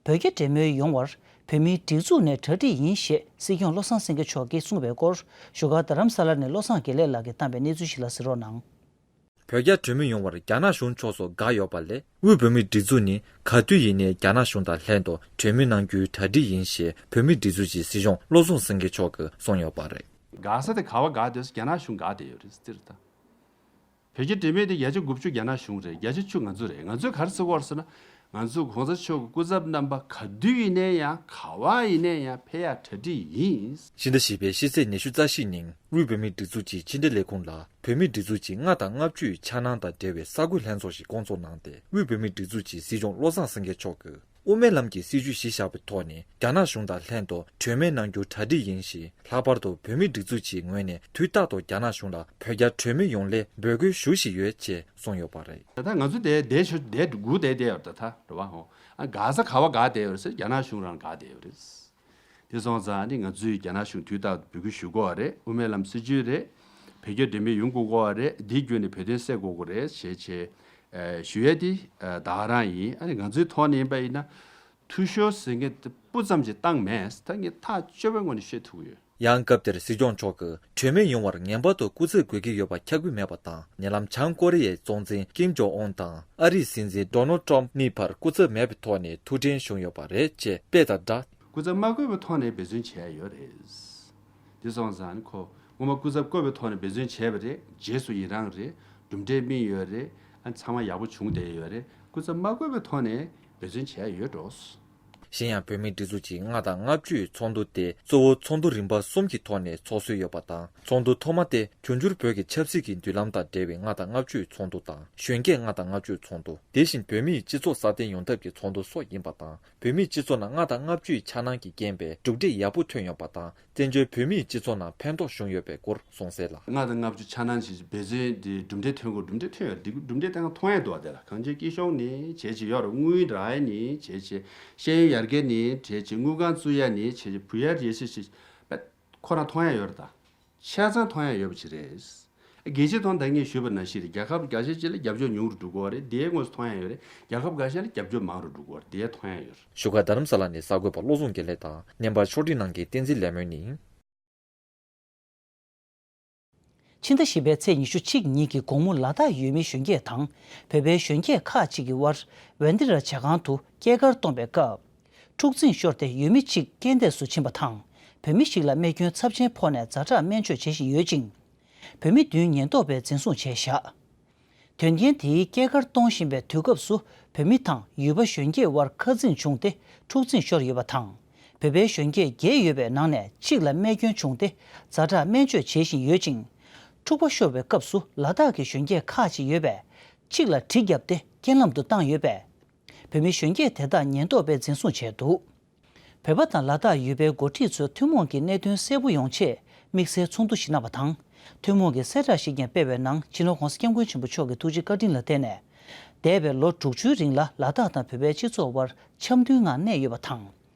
བོད་རྒྱ་འབྲེལ་མོལ་ཡོང་བར་བོད་མིའི་སྒྲིག་འཛུགས་ནས་གྲ་སྒྲིག་ཡིན་ཞེས་སྲིད་སྐྱོང་བློ་བཟང་སེང་གེ་མཆོག་གིས་གསུངས་པའི་སྐོར། བཞུགས་སྒར་རྡ་རམ་ས་ལ་ནས་བློ་བཟང་དགེ་ལེགས་ལགས་ཀྱིས་བཏང་པའི་གནས་ཚུལ་ཞིག་ལ་གཟིགས་རོགས་གནང་། བོད་རྒྱ་གྲོས་མོལ་ཡོང་བར་རྒྱ་ནག་གཞུང་ཕྱོགས་སུ་དགའ་ཡོད་པ་ལས། དབུས་བོད་མིའི་སྒྲིག་འཛུགས་ནི་ག་དུས་ཡིན་ནའི་རྒྱ་ནག་གཞུང་དང་ལྷན་དུ་གྲོས་མོལ་གནང་རྒྱུའི་གྲ་སྒྲིག་ཡིན་ཞེས་བོད་མིའི་སྒྲིག་འཛུགས་ཀྱི་སྲིད་སྐྱོང་བློ་བཟང་སེང་གེ་མཆོག་གིས་གསུངས་ཡོད་པ་རེད། དགའ་ས་དེ་ག་བ་དགའ་བསྡད་ཡོད་ཟེར་རྒྱ་ནག་གཞུང་དགའ་བསྡད་ཡོད་རེད་ཟེར་ད། བོད་རྒྱ་འབྲེལ་མོལ་དེ་བརྒྱ་ཆ་དགུ་བཅུ་རྒྱ་ནག་གཞུང་རེད། བརྒྱ་ཆ་བཅུ་ང་ཚོ་རེད། ང་ཚོས་ག་རེ་ཟེར་གྱི་ཡོད་རེད་ཟེར་ན། ང་ཚོ་གོང་ས་མཆོག་གི་སྐུ་ཚབ་རྣམ་པ་ག་དུས་ཡིན་ནའི་ཡང་ག་བ་ཡིན་ནའི་ཡང་ཕེབས་ཡག་གྲ་སྒྲིག་ཡིན། ཕྱི་ཟླ་བཞི་པའི་ཕྱི་ཚེས་ཉི་ཤུ་རྩ་བཞི་ཉིན་དབུས་བོད་མིའི་སྒྲིག་འཛུགས་ཀྱི་ཕྱི་འབྲེལ་ལས་ཁུངས་ལ་བོད་མིའི་སྒྲིག་འཛུགས་ཀྱི་ལྔ་དང་ལྔ་བཅུའི་འཆར་སྣང་དང་འབྲེལ་བའི་གསར་འགོད་ལྷན་ཚོགས་ཤིག་བསྐོང་ཚོགས་གནང་སྟེ། དབུས་བོད་མིའི་སྒྲིག་འཛུགས་ཀྱི་སྲིད་སྐྱོང་བློ་བཟང་སེང་གེ་མཆོག་གིས། དབུ་མའི་ལམ་གྱི་སྲིད་བྱུས་གཞི་བཞག་པའི་ཐོག་ནས་རྒྱ་ནག་གཞུང་དང་ལྷན་དུ་གྲོས་མོལ་གནང་རྒྱུ་གྲ་སྒྲིག་ཡིན་ཞིང་། ལྷག་པར་དུ་བོད་མིའི་སྒྲིག་འཛུགས་ཀྱི་ངོས་ནས་དུས་རྟག་ཏུ་རྒྱ་ནག་གཞུང་ལ་བོད་རྒྱ་གྲོས་མོལ་ཡོང་སླད་འབོད་སྐུལ་ཞུ་བཞིན་ཡོད་ཅེས་གསུངས་ཡོད་པ་རེད། ད་ལྟ་ང་ཚོ་དེ་བསྡད་ཆོག་བསྡད་སྒུག་བསྡད་བསྡད་ཡོད་རེད། ད་ལྟ་རེད་བ་ཧོ། ཨ་དགའ་ས་ག་བ་དགའ་བསྡད་ཡོད་རེད་ཟེར་རྒྱ་ནག་གཞུང་རང་དགའ་བསྡད་ཡོད་རེད། དེ་སོང་ཙང་ནི་ང་ཚོས་རྒྱ་ནག་གཞུང་དུས་རྟག་ཏུ་འབོད་སྐུལ་ཞུ་དགོས་པ་རེད། དབུ་མའི་ལམ་སྲིད་བྱུས་རེད། བོད་རྒྱ་འབྲེལ་མོལ་ཡོང་དགོས་དགོས་པ་རེད། འདི་བརྒྱུད་ནས་བོད་དོན་སེལ་དགོས་དགོས་རེད་ཞེས་བྱས། ཨ་ཞུ་ཡས་དེ་ཨ་ད་ག་རང་ཡིན། ཨ་ནི་ང་ཚོའི་ཐོག་ནས་ཡིན་པ་ཡིན་ན། འཐུས་ཤོར་ཟེར་མཁན་དེ་སྤུ་ཙམ་ཞིག་བཏང་མེད། ད་ངས་ཐག་ཆོད་པའི་ངོས་ནས་བཤད་ཐུབ་ཀྱི་ཡོད། ཡང་སྐབས་དེར་སྲིད་སྐྱོང་མཆོག་གིས་གྲོས་མོལ་ཡོང་བར་ངེས་པར་དུ་སྐུ་ཚབ་དགོས་ཀྱི་ཡོད་པ་ཁྱབ་ཀྱི་མེད་པ་དང་། ཉེ་ལམ་བྱང་ཀོ་རི་ཡའི་གཙོ་འཛིན་ཀིམ་ཇོང་ཨུན་དང་ཨ་རིའི་སྲིད་འཛིན་ཌོ་ནལ་ཊམ་གཉིས་བར་སྐུ་ཚབ་མེད་པའི་ཐོག་ནས་ཐུག་འཕྲད་བྱུང་ཡོད་པ་རེད་ཅེས་དཔེ་དང་སྦྲགས། སྐུ་ཚབ་མ་དགོས་པའི་ཐོག་ནས་འབད་བརྩོན་བྱས་ཡོད་རེད། དེ་སོང་ཙང་ཁོ་སྔོན་མ་སྐུ་ཚབ་བསྐོས་པའི་ཐོག་ནས་འབད་བརྩོན་བྱས་པ་རེད། རྗེས་སུ་ཡི་རངས་རེད། གྲུབ་འབྲས་སྨིན་ཡོད་རེད། ཨ་ཚང་མ་ཡག་པོ་བྱུང་བསྡད་ཡོད་རེད། སྐུ་ཚབ་མ་བསྐོས་པའི་ཐོག་ནས་འབད་བརྩོན་བྱས་ཡོད་འགྲོ། གཞན་ཡང་བོད་མིའི་སྒྲིག་འཛུགས་ཀྱི་ལྔ་དང་ལྔ་བཅུའི་ཚོགས་འདུ་དེ་གཙོ་བོ་ཚོགས་འདུ་རིམ་པ་གསུམ་གྱི་ཐོག་ནས་ཚོགས་སྲོལ་ཡོད་པ་དང་། ཚོགས་འདུ་ཐོག་མ་དེ་འབྱུང་འགྱུར་བོད་ཀྱི་ཆབ་སྲིད་ཀྱི་མདུན་ལམ་དང་འབྲེལ་བའི་ལྔ་དང་ལྔ་བཅུའི་ཚོགས་འདུ་དང་། གཞོན་སྐྱེས་ལྔ་དང་ལྔ་བཅུའི་ཚོགས་འདུ། དེ་བཞིན་བོད་མིའི་སྤྱི་ཚོགས་སྲ་བརྟན་ཡོང་ཐབས་ཀྱི་ཚོགས་འདུ་སོགས་ཡིན་པ་དང་། བོད་མིའི་སྤྱི་ཚོགས་ནང་ལྔ་དང་ལྔ་བཅུའི་འཆར་སྣང་གི་རྐྱེན་པས་གྲུབ་འབྲས་ཡག་པོ་ཐོན་ཡོད་པ་དང་། བཙན་བྱོལ་བོད་མིའི་སྤྱི་ཚོགས་ནང་ཕན་ཐོགས་བྱུང་ཡོད་པའི་སྐོར་གསུངས་གསལ་ལ། ལྔ་དང་ལྔ་བཅུ་འཆར་སྣང་བྱས་འབད་བརྩོན་དེ་གྲུབ་འབྲས་ཐོན་དགོས། གྲུབ་འབྲས་ཐོན་ཡོད་རེད། གྲུབ་འབྲས་དེ་སྔ་མཐོང་ཡས་འདུག་བ། དེ་ལ་གངས་ཅན་སྐྱིད་གཤོངས་ནས་བྱས་བྱས་ཡོད་རེད། དངུལ་རག་ཡས་ནས་བྱས་བྱས་ཤེས་ཡོན་ཡར་རྒྱས་ནས་བྱས་བྱས་དངུལ་ཁང་བཙུགས་ཡས་ནས་བྱས་བྱས་བུ་ཡར་རེ་ཞིག་ཞིག་ཁོ་རང་མཐོང་ཡས་ཡོད་རེད་ད། ཆ་ཚང་མཐོང་ཡ་ཡོད་པ་ཅིག་རེད། རྒྱལ་སྤྱིའི་ཐོག་ད་ངས་ཞུས་པ་ནང་བཞིན་རེད། རྒྱལ་ཁབ་འགའ་ཤས་ཅིག་ལ་རྒྱབ་སྐྱོར་ཉུང་རུ་འགྲོ་གི་ཡོད་རེད། དེའི་དངོས་སུ་མཐོང་ཡ་ཡོད་རེད། རྒྱལ་ཁབ་འགའ་ཤས་ལ་རྒྱབ་སྐྱོར་མང་རུ་འགྲོ་གི་ཡོད་རེད། དེ་མཐོང་ཡ་ཡོད་རེད། བཞུགས་སྒར་རྡ་རམ་ས་ལ་ནས་གསར་འགོད་པ་བློ་བཟང་དགེ་ལེགས་དང་། བརྙན་པ་ཕྱོགས་སྒྲིག་གནང་མཁན་བསྟན་འཛིན་ལས་སྨོན་ནི་ཡིན། ཕྱི་ཟླ་བཞི་པའི་ཚེས་ཉི་ཤུ་གཅིག་ཉིན་གྱི་དགོང་མོ་ལ་དྭགས་ཡུལ་མི་གཞོན་སྐྱེས་དང་བོད་པའི་གཞོན་སྐྱེས་ཁག་ཅིག་གི་དབར་ཝན་དི་ར་ཇ་ཁང་དུ་སྐྱེས་སྐར་གཏོང་བའི་སྐབས། འཁྲུག་འཛིང་ཤོར་ཏེ་ཡུལ་མི་གཅིག་རྐྱེན་འདས་སུ་ཕྱིན་པ་དང་། བོད་མི་ཞིག་ལ་རྨས་སྐྱོན་ཚབས་ཆེན་ཕོག་ནས་ཛ་དྲག་སྨན་བཅོས་བྱེད་བཞིན་ཡོད་ཅིང་། བོད་མི་བདུན་ཉེན་རྟོག་པས་འཛིན་བཟུང་བྱས་བཞག་དོན་རྐྱེན་དེའི་སྐྱེས་སྐར་གཏོང་བཞིན་པའི་དུས་སྐབས་སུ་བོད་མི་དང་ཡུལ་པ་གཞོན་སྐྱེས་དབར་ཁ་འཛིང་བྱུང་སྟེ་འཁྲུག་འཛིང་ཤོར་ཡོད་པ་དང་། བོད་པའི་གཞོན་སྐྱེས་བརྒྱད་ཡོད་པའི་ནང་ནས་གཅིག་ལ་རྨས་སྐྱོན་བྱུང་སྟེ་ཛ་དྲག་སྨན་བཅོས་བྱེད་བཞིན་ཡོད་ཅིང་། འཁྲུག་པ་ཤོར་བའི་སྐབས་སུ་ལ་དྭགས་ཀྱི་གཞོན་སྐྱེས་ཁག་ཅིག་ཡོད་པས་གཅིག་ལ་གྲི་བརྒྱབ་སྟེ་རྐྱེན་ལམ་དུ་བཏང་ཡོད་པས། བོད་མི་གཞོན་སྐྱེས་དེ་དག་ཉེན་རྟོག་པས་འཛིན་བཟུང་བྱས་འདུག་བོད་པ་དང་ལ་དྭགས་ཡུལ་པའི་འགོ་ཁྲིད་ཚོས་ཐུན་མོང་གི་གནད་དོན་གསལ་པོ་ཡོང་ཆེད་དམིགས་བསལ་ཚོགས་འདུ་ཞིག་གནང་བ་དང་། ཐུན་མོང་གི་གསལ་བསྒྲགས་ཤིག་ཀྱང་སྤེལ་བའི་ནང་སྤྱི་ནོར་༧གོང་ས་༧སྐྱབས་མགོན་ཆེན་པོ་མཆོག་གི་ཐུགས་རྗེ་བཀའ་དྲིན་ལ་བརྟེན་ནས། འདས་པའི་ལོ་དྲུག་ཅུའི་རིང་ལ་ལ་དྭགས་དང་བོད་པའི་སྤྱི་ཚོགས་དབར་འཆམ་མཐུན་ངང་གནས་ཡོད་པ་དང་།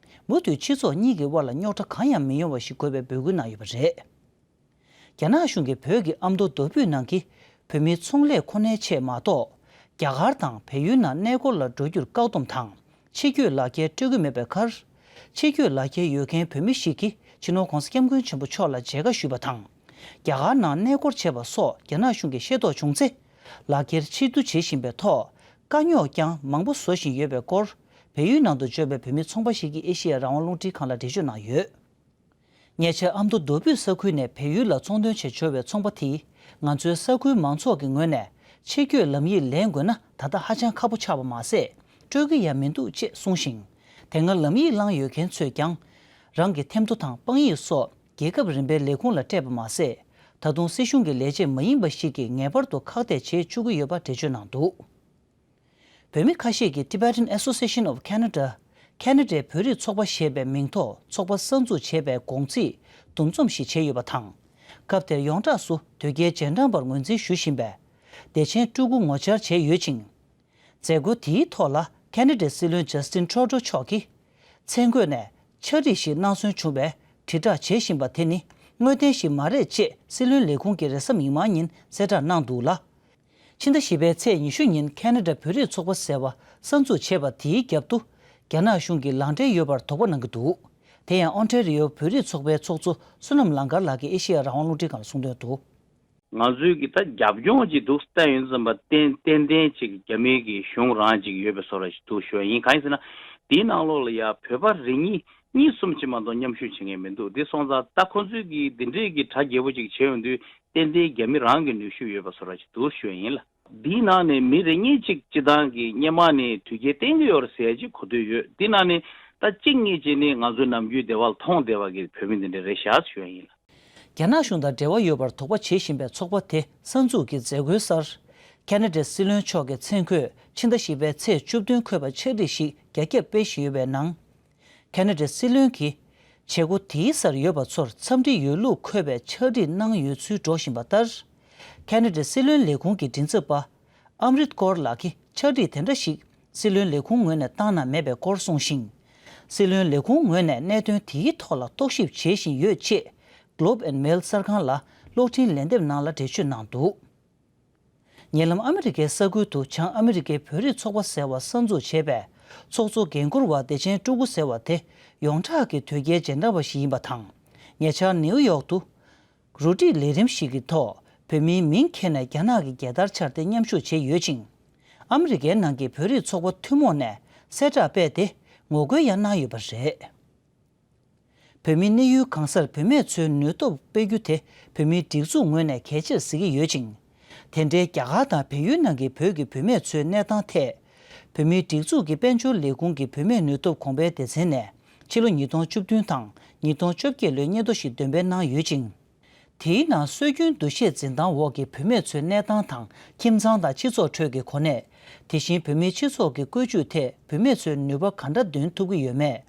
མུ་མཐུད་སྤྱི་ཚོགས་གཉིས་ཀྱི་དབར་ལ་རྙོག་དྲ་གང་ཡང་མི་ཡོང་བ་ཞིག་དགོས་པའི་འབོད་སྐུལ་གནང་ཡོད་པ་རེད། རྒྱ་ནག་གཞུང་གིས་བོད་ཀྱི་ཨ་མདོ་མདོ་དབུས་ནང་གི་བོད་མིའི་ཚོང་ལས་ཁོ་ནའི་ཆེད་མ་གཏོགས། རྒྱ་གར་དང་བལ་ཡུལ་ནང་གནས་སྐོར་ལ་འགྲོ་རྒྱུར་བཀག་སྡོམ་དང་ཕྱིར་སྐྱོད་ལག་འཁྱེར་སྤྲོད་ཀྱི་མེད་པའི་ཁར། ཕྱིར་སྐྱོད་ལག་འཁྱེར་ཡོད་མཁན་བོད་མི་ཞིག་གིས་སྤྱི་ནོར་༧གོང་ས་༧སྐྱབས་མགོན་ཆེན་པོ་མཆོག་ལ་མཇལ་ཁ་ཞུས་པ་དང་། རྒྱ་གར་ནང་གནས་སྐོར་བྱས་པ་སོགས་རྒྱ་ནག་གཞུང་གིས་ཤེས་རྟོགས་བྱུང་ཚེ། ལག་འཁྱེར་ཕྱིར་བསྡུ་བྱེད་བཞིན་པའི་ཐོག་དཀའ་རྙོག་ཀྱང་མང་པོ་བཟོ་བཞིན་ཡོད་པའི་སྐོར། བལ་ཡུལ་ནང་དུ་འབྱོར་བའི་བོད་མི་ཚོང་པ་ཞིག་གིས་ཨེ་ཤེ་ཡ་རང་དབང་རླུང་འཕྲིན་ཁང་ལ་འགྲེལ་བརྗོད་གནང་ཡོད། ཉེ་ཆར་ཨ་མདོ་མདོ་དབུས་ས་ཁུལ་ནས་བལ་ཡུལ་ལ་ཚོང་དོན་ཆེད་འབྱོར་བའི་ཚོང་པ་དེས། ང་ཚོའི་ས་ཁུལ་མང་ཚོགས་ཀྱི་ངོས་ནས་ཕྱིར་སྐྱོད་ལམ་ཡིག་ལེན་དགོས་ན་ད་ལྟ་ཧ་ཅང་ཁག་པོ་ཆགས་པ་མ་ཟད། སྤྲོད་ཀྱི་ཡང་མི་འདུག་ཅེས་གསུངས་ཤིང་། དེ་སྔ་ལམ་ཡིག་བླངས་ཡོད་མཁན་ཚོས་ཀྱང་། རང་གི་ཐེམ་ཐོ་དང་དཔང་ཡིག་སོགས་རྒྱལ་ཁབ་རིམ་པའི་ལས་ཁུངས་ལ་སྤྲད་པ་མ་ཟད། ད་དུང་སྲིད་གཞུང་གི་ལས་བྱེད་མ་ཡིན་པ་ཞིག་གིས་ངེས་པར་དུ་ཁག་ཐེག་བྱེད་བཅུག་གི་ཡོད་པ་འགྲེལ་བརྗོད་གནང་འདུག་བོད་མི་ཁ་ཤས་ཀྱིས་Tibetan Association of Canada། ཁ་ན་ཌའི་བོད་རིགས་ཚོགས་པ་ཞེས་པའི་མིང་ཐོག་ཚོགས་པ་གསར་འཛུགས་བྱས་པའི་དགོངས་ཚིག་འདུ་འཛོམས་ཤིག་བྱས་ཡོད་པ་དང་། སྐབས་དེར་ཡོངས་གྲགས་སུ་དོལ་རྒྱལ་རྗེས་འབྲང་པར་ངོས་འཛིན་ཞུ་བཞིན་པའི་བདེ་ཆེན་སྤྲུལ་སྐུ་ངོ་བཅར་བྱས་ཡོད་ཅིང་། མཛད་སྒོ་དེའི་ཐོག་ལ་ཁ་ན་ཌའི་སྲིད་བློན་Justin Trudeau་མཆོག་གིས། མཚན་བཀོད་ནས་ཕྱག་བྲིས་ཤིག་གནང་སྲོལ་བྱུང་བས་དྲིལ་བསྒྲགས་བྱེད་བཞིན་པ་དེ་ནི་དངོས་བདེན་ཞིག་མ་རེད་ཅེས་སྲིད་བློན་ལས་ཁུངས་ཀྱིས་རེས་གཟའ་མིག་དམར་ཉིན་གསལ་བསྒྲགས་གནང་འདུག་ལ། ཕྱི་ཟླ་བཞི་པའི་ཚེས་ཉི་ཤུ་ཉིན་ཁ་ན་ཌ་བོད་རིགས་ཚོགས་པ་ཟེར་བ་གསར་འཛུགས་བྱས་པ་དེའི་རྒྱབ་ཏུ། རྒྱ་ནག་གཞུང་གིས་ལག་འབྲེལ་ཡོད་པར་དོགས་པ་གནང་གི་འདུག་དེ་ཡང་ཨོན་ཊ་རི་ཡོ་བོད་རིགས་ཚོགས་པའི་ཚོགས་གཙོ་བསོད་ནམས་ལང་དཀར་ལགས་ཀྱིས་ཨེ་ཤེ་ཡ་རང་དབང་རླུང་འཕྲིན་ཁང་ལ་གསུངས་དོན་དུ། ང་ཚོས་ཀྱི་ད་རྒྱབ་ལྗོངས་ཅིག་འདུག་བལྟས་ཡོང་ཙམ་པ་ཏན་ཏན་ཏན་ཅིག་རྒྱ་མིའི་གི་གཞུང་རང་ཅིག་ཡོད་པའི་བཟོ་འདྲ་ཞིག་འདུག་ཞུ་བ་ཡིན། གང་ཡིན་ཟེར་ན། དེའི་ནང་ལོགས་ལ་ཡ་བོད་པ་རེ་གཉིས་གཉིས་གསུམ་ཅིག་མ་གཏོགས་མཉམ་ཞུགས་བྱེད་མཁན་མི་འདུག་དེ་སོང་ཙང་ད་ཁོ་ཚོས་ཀྱི་འདི་འདྲས་ཀྱི་གྲ་རྒྱས་པོ་ཅིག་བྱེད་ཡོང་དུས་ཏན་ཏན་རྒྱ་མི་རང་གི་ནུས་ཤུགས་ཡོད་པ་བཟོ་འདྲ་ཞིག་འདུག་ཞུ་བ་ཡིན་ལ། འདིའི་ནང་ནས་མི་རེ་གཉིས་ཅིག་སྤྱི་བཏང་གི་སྔོན་མ་ནས་དོལ་རྒྱལ་བསྟེན་གྱི་ཡོད་རེད་ཟེར་ཡ་ཅིག་གོ་ཐོས་ཡོད། འདི་ནང་ནས་ད་གཅིག་གཉིས་ཅིག་ནི་ང་ཚོའི་ནམ་རྒྱུན་སྡེ་བ་ལ་མཐོང་བསྡད་པ་གི་བོད་མི་འདི་འདྲ་རེད་ཤག་ཞུ་བ་ཡིན་ལ། རྒྱ་ནག་གཞུང་དང་འབྲེལ་བ་ཡོད་པར་དོགས་པ་བྱེད་བཞིན་པའི་ཚོགས་པ་དེ་གསར་འཛུགས་ཀྱི་མཛད་སྒོའི་སར། ཁ་ན་ཌའི་སྲིད་བློན་མཆོག་གི་མཚན་འཁོད་ཕྱི་ཟླ་བཞི་པའི་ཚེས་བཅུ་བདུན་འཁོད་པ་ཕྱག་བྲིས་ཤིག་རྒྱ་ཁྱབ་སྤེལ་བཞིན་ཡོད་པའི་ནང་། ཁ་ན་ཌའི་སྲིད་བློན་གྱིས་བྱེད་སྒོ་དེའི་སར་ཡོད་པ་ཚོར་འཚམས་འདྲི་ཡོད་ལུགས་འཁོད་པའི་ཕྱག་བྲིས་གནང་ཡོད་ཚུལ་སྒྲོག་བཞིན་པ་ལྟར། ཁ་ན་ཌའི་སྲིད་བློན་ལས་ཁུངས་ཀྱི་མགྲིན་ཚབ་པ། ཨམ་རིད་ཀོར་ལགས་ཀྱིས་ཕྱག་བྲིས་དེ་འདྲ་ཞིག་སྲིད་བློན་ལས་ཁུངས་ངོས་ནས་བཏང་ན་མེད་པའི་སྐོར་གསུངས་ཤིང་། སྲིད་བློན་ལས་ཁུངས་ངོས་ནས་གནད་དོན་དེའི་ཐོག་ལ་རྟོག་ཞིབ་བྱེད་བཞིན་ཡོད་ཅེས་Globe and Mail གསར་ཁང་ལ་གློག་འཕྲིན་ལན་འདེབས་ནང་ལ་འགྲེལ་བརྗོད་གནང་འདུག་ཉེ་ལམ་ཨ་མི་རི་ཀའི་ས་ཁུལ་དུ་བྱང་ཨ་མི་རི་ཀའི་བོད་རིགས་ཚོགས་པ་ཟེར་བ་གསར་འཛུགས་བྱས་པའི་ཚོགས་གཙོ་འགན་འཁུར་བ་བདེ་ཆེན་སྤྲུལ་སྐུ་ཟེར་བ་དེ་ཡོངས་གྲགས་ཀྱི་དོལ་རྒྱལ་རྗེས་འབྲང་པ་ཞིག་ཡིན་པ་དང་། ཉེ་ཆར་ནེའུ་ཡོག་ཏུ། རུ་སྒྲིག་ལས་རིམ་ཞིག་གི་ཐོག་བོད་མིའི་མིང་འཁྱེར་ནས་རྒྱ་ནག་གི་རྒྱལ་དར་འཕྱར་ཏེ་མཉམ་ཞུགས་བྱས་ཡོད་ཅིང་། ཨ་མི་རི་ཀའི་ནང་གི་བོད་རིགས་ཚོགས་པ་ཐུན་མོང་ནས་གསལ་བསྒྲགས་སྤེལ་ཏེ་ངོ་རྒོལ་ཡང་གནང་ཡོད་པ་རེད། བོད་མིའི་གནས་ཡུལ་གང་སར་བུད་མེད་ཚོའི་ནུས་སྟོབས་སྤེལ་རྒྱུ་དེ་བོད་མིའི་སྒྲིག་འཛུགས་ངོས་ནས་གལ་ཆེར་གཟིགས་ཀྱི་ཡོད་ཅིང་། དེ་འབྲེལ་རྒྱ་གར་དང་བལ་ཡུལ་ནང་གི་བོད་ཀྱི་བུད་མེད་ཚོའི་གནས་སྟངས་ཐད། བོད་མིའི་སྒྲིག་འཛུགས་ཀྱི་དཔལ་འབྱོར་ལས་ཁུངས་ཀྱི་བུད་མེད་ནུས་སྟོབས་གོང་འཕེལ་སྡེ་ཚན་ནས་ཕྱི་ལོ་ཉིས་སྟོང་བཅུ་བདུན་དང་ཉིས་སྟོང་བཅོ་བརྒྱད་ལོའི་སྙན་ཐོ་ཞིག་འདོན་སྤེལ་གནང་ཡོད་ཅིང་། དེའི་ནང་སྲོལ་རྒྱུན་འདུ་ཤེས་འཛིན་སྟངས་འོག་གི་བུད་མེད་ཚོའི་གནས་སྟངས་དང་ཁྱིམ་ཚང་དང་སྤྱི་ཚོགས་ཁྲོད་ཀྱི་གོ་གནས། དེ་བཞིན་བོད་མིའི་སྤྱི་ཚོགས་ཀྱི་བཀོད་ཇུས་ཐད་བུད་མེད་ཚོས་ནུས་པ་ག་འདྲ་འདོན་ཐུབ་ཀྱི་ཡོད་མེད།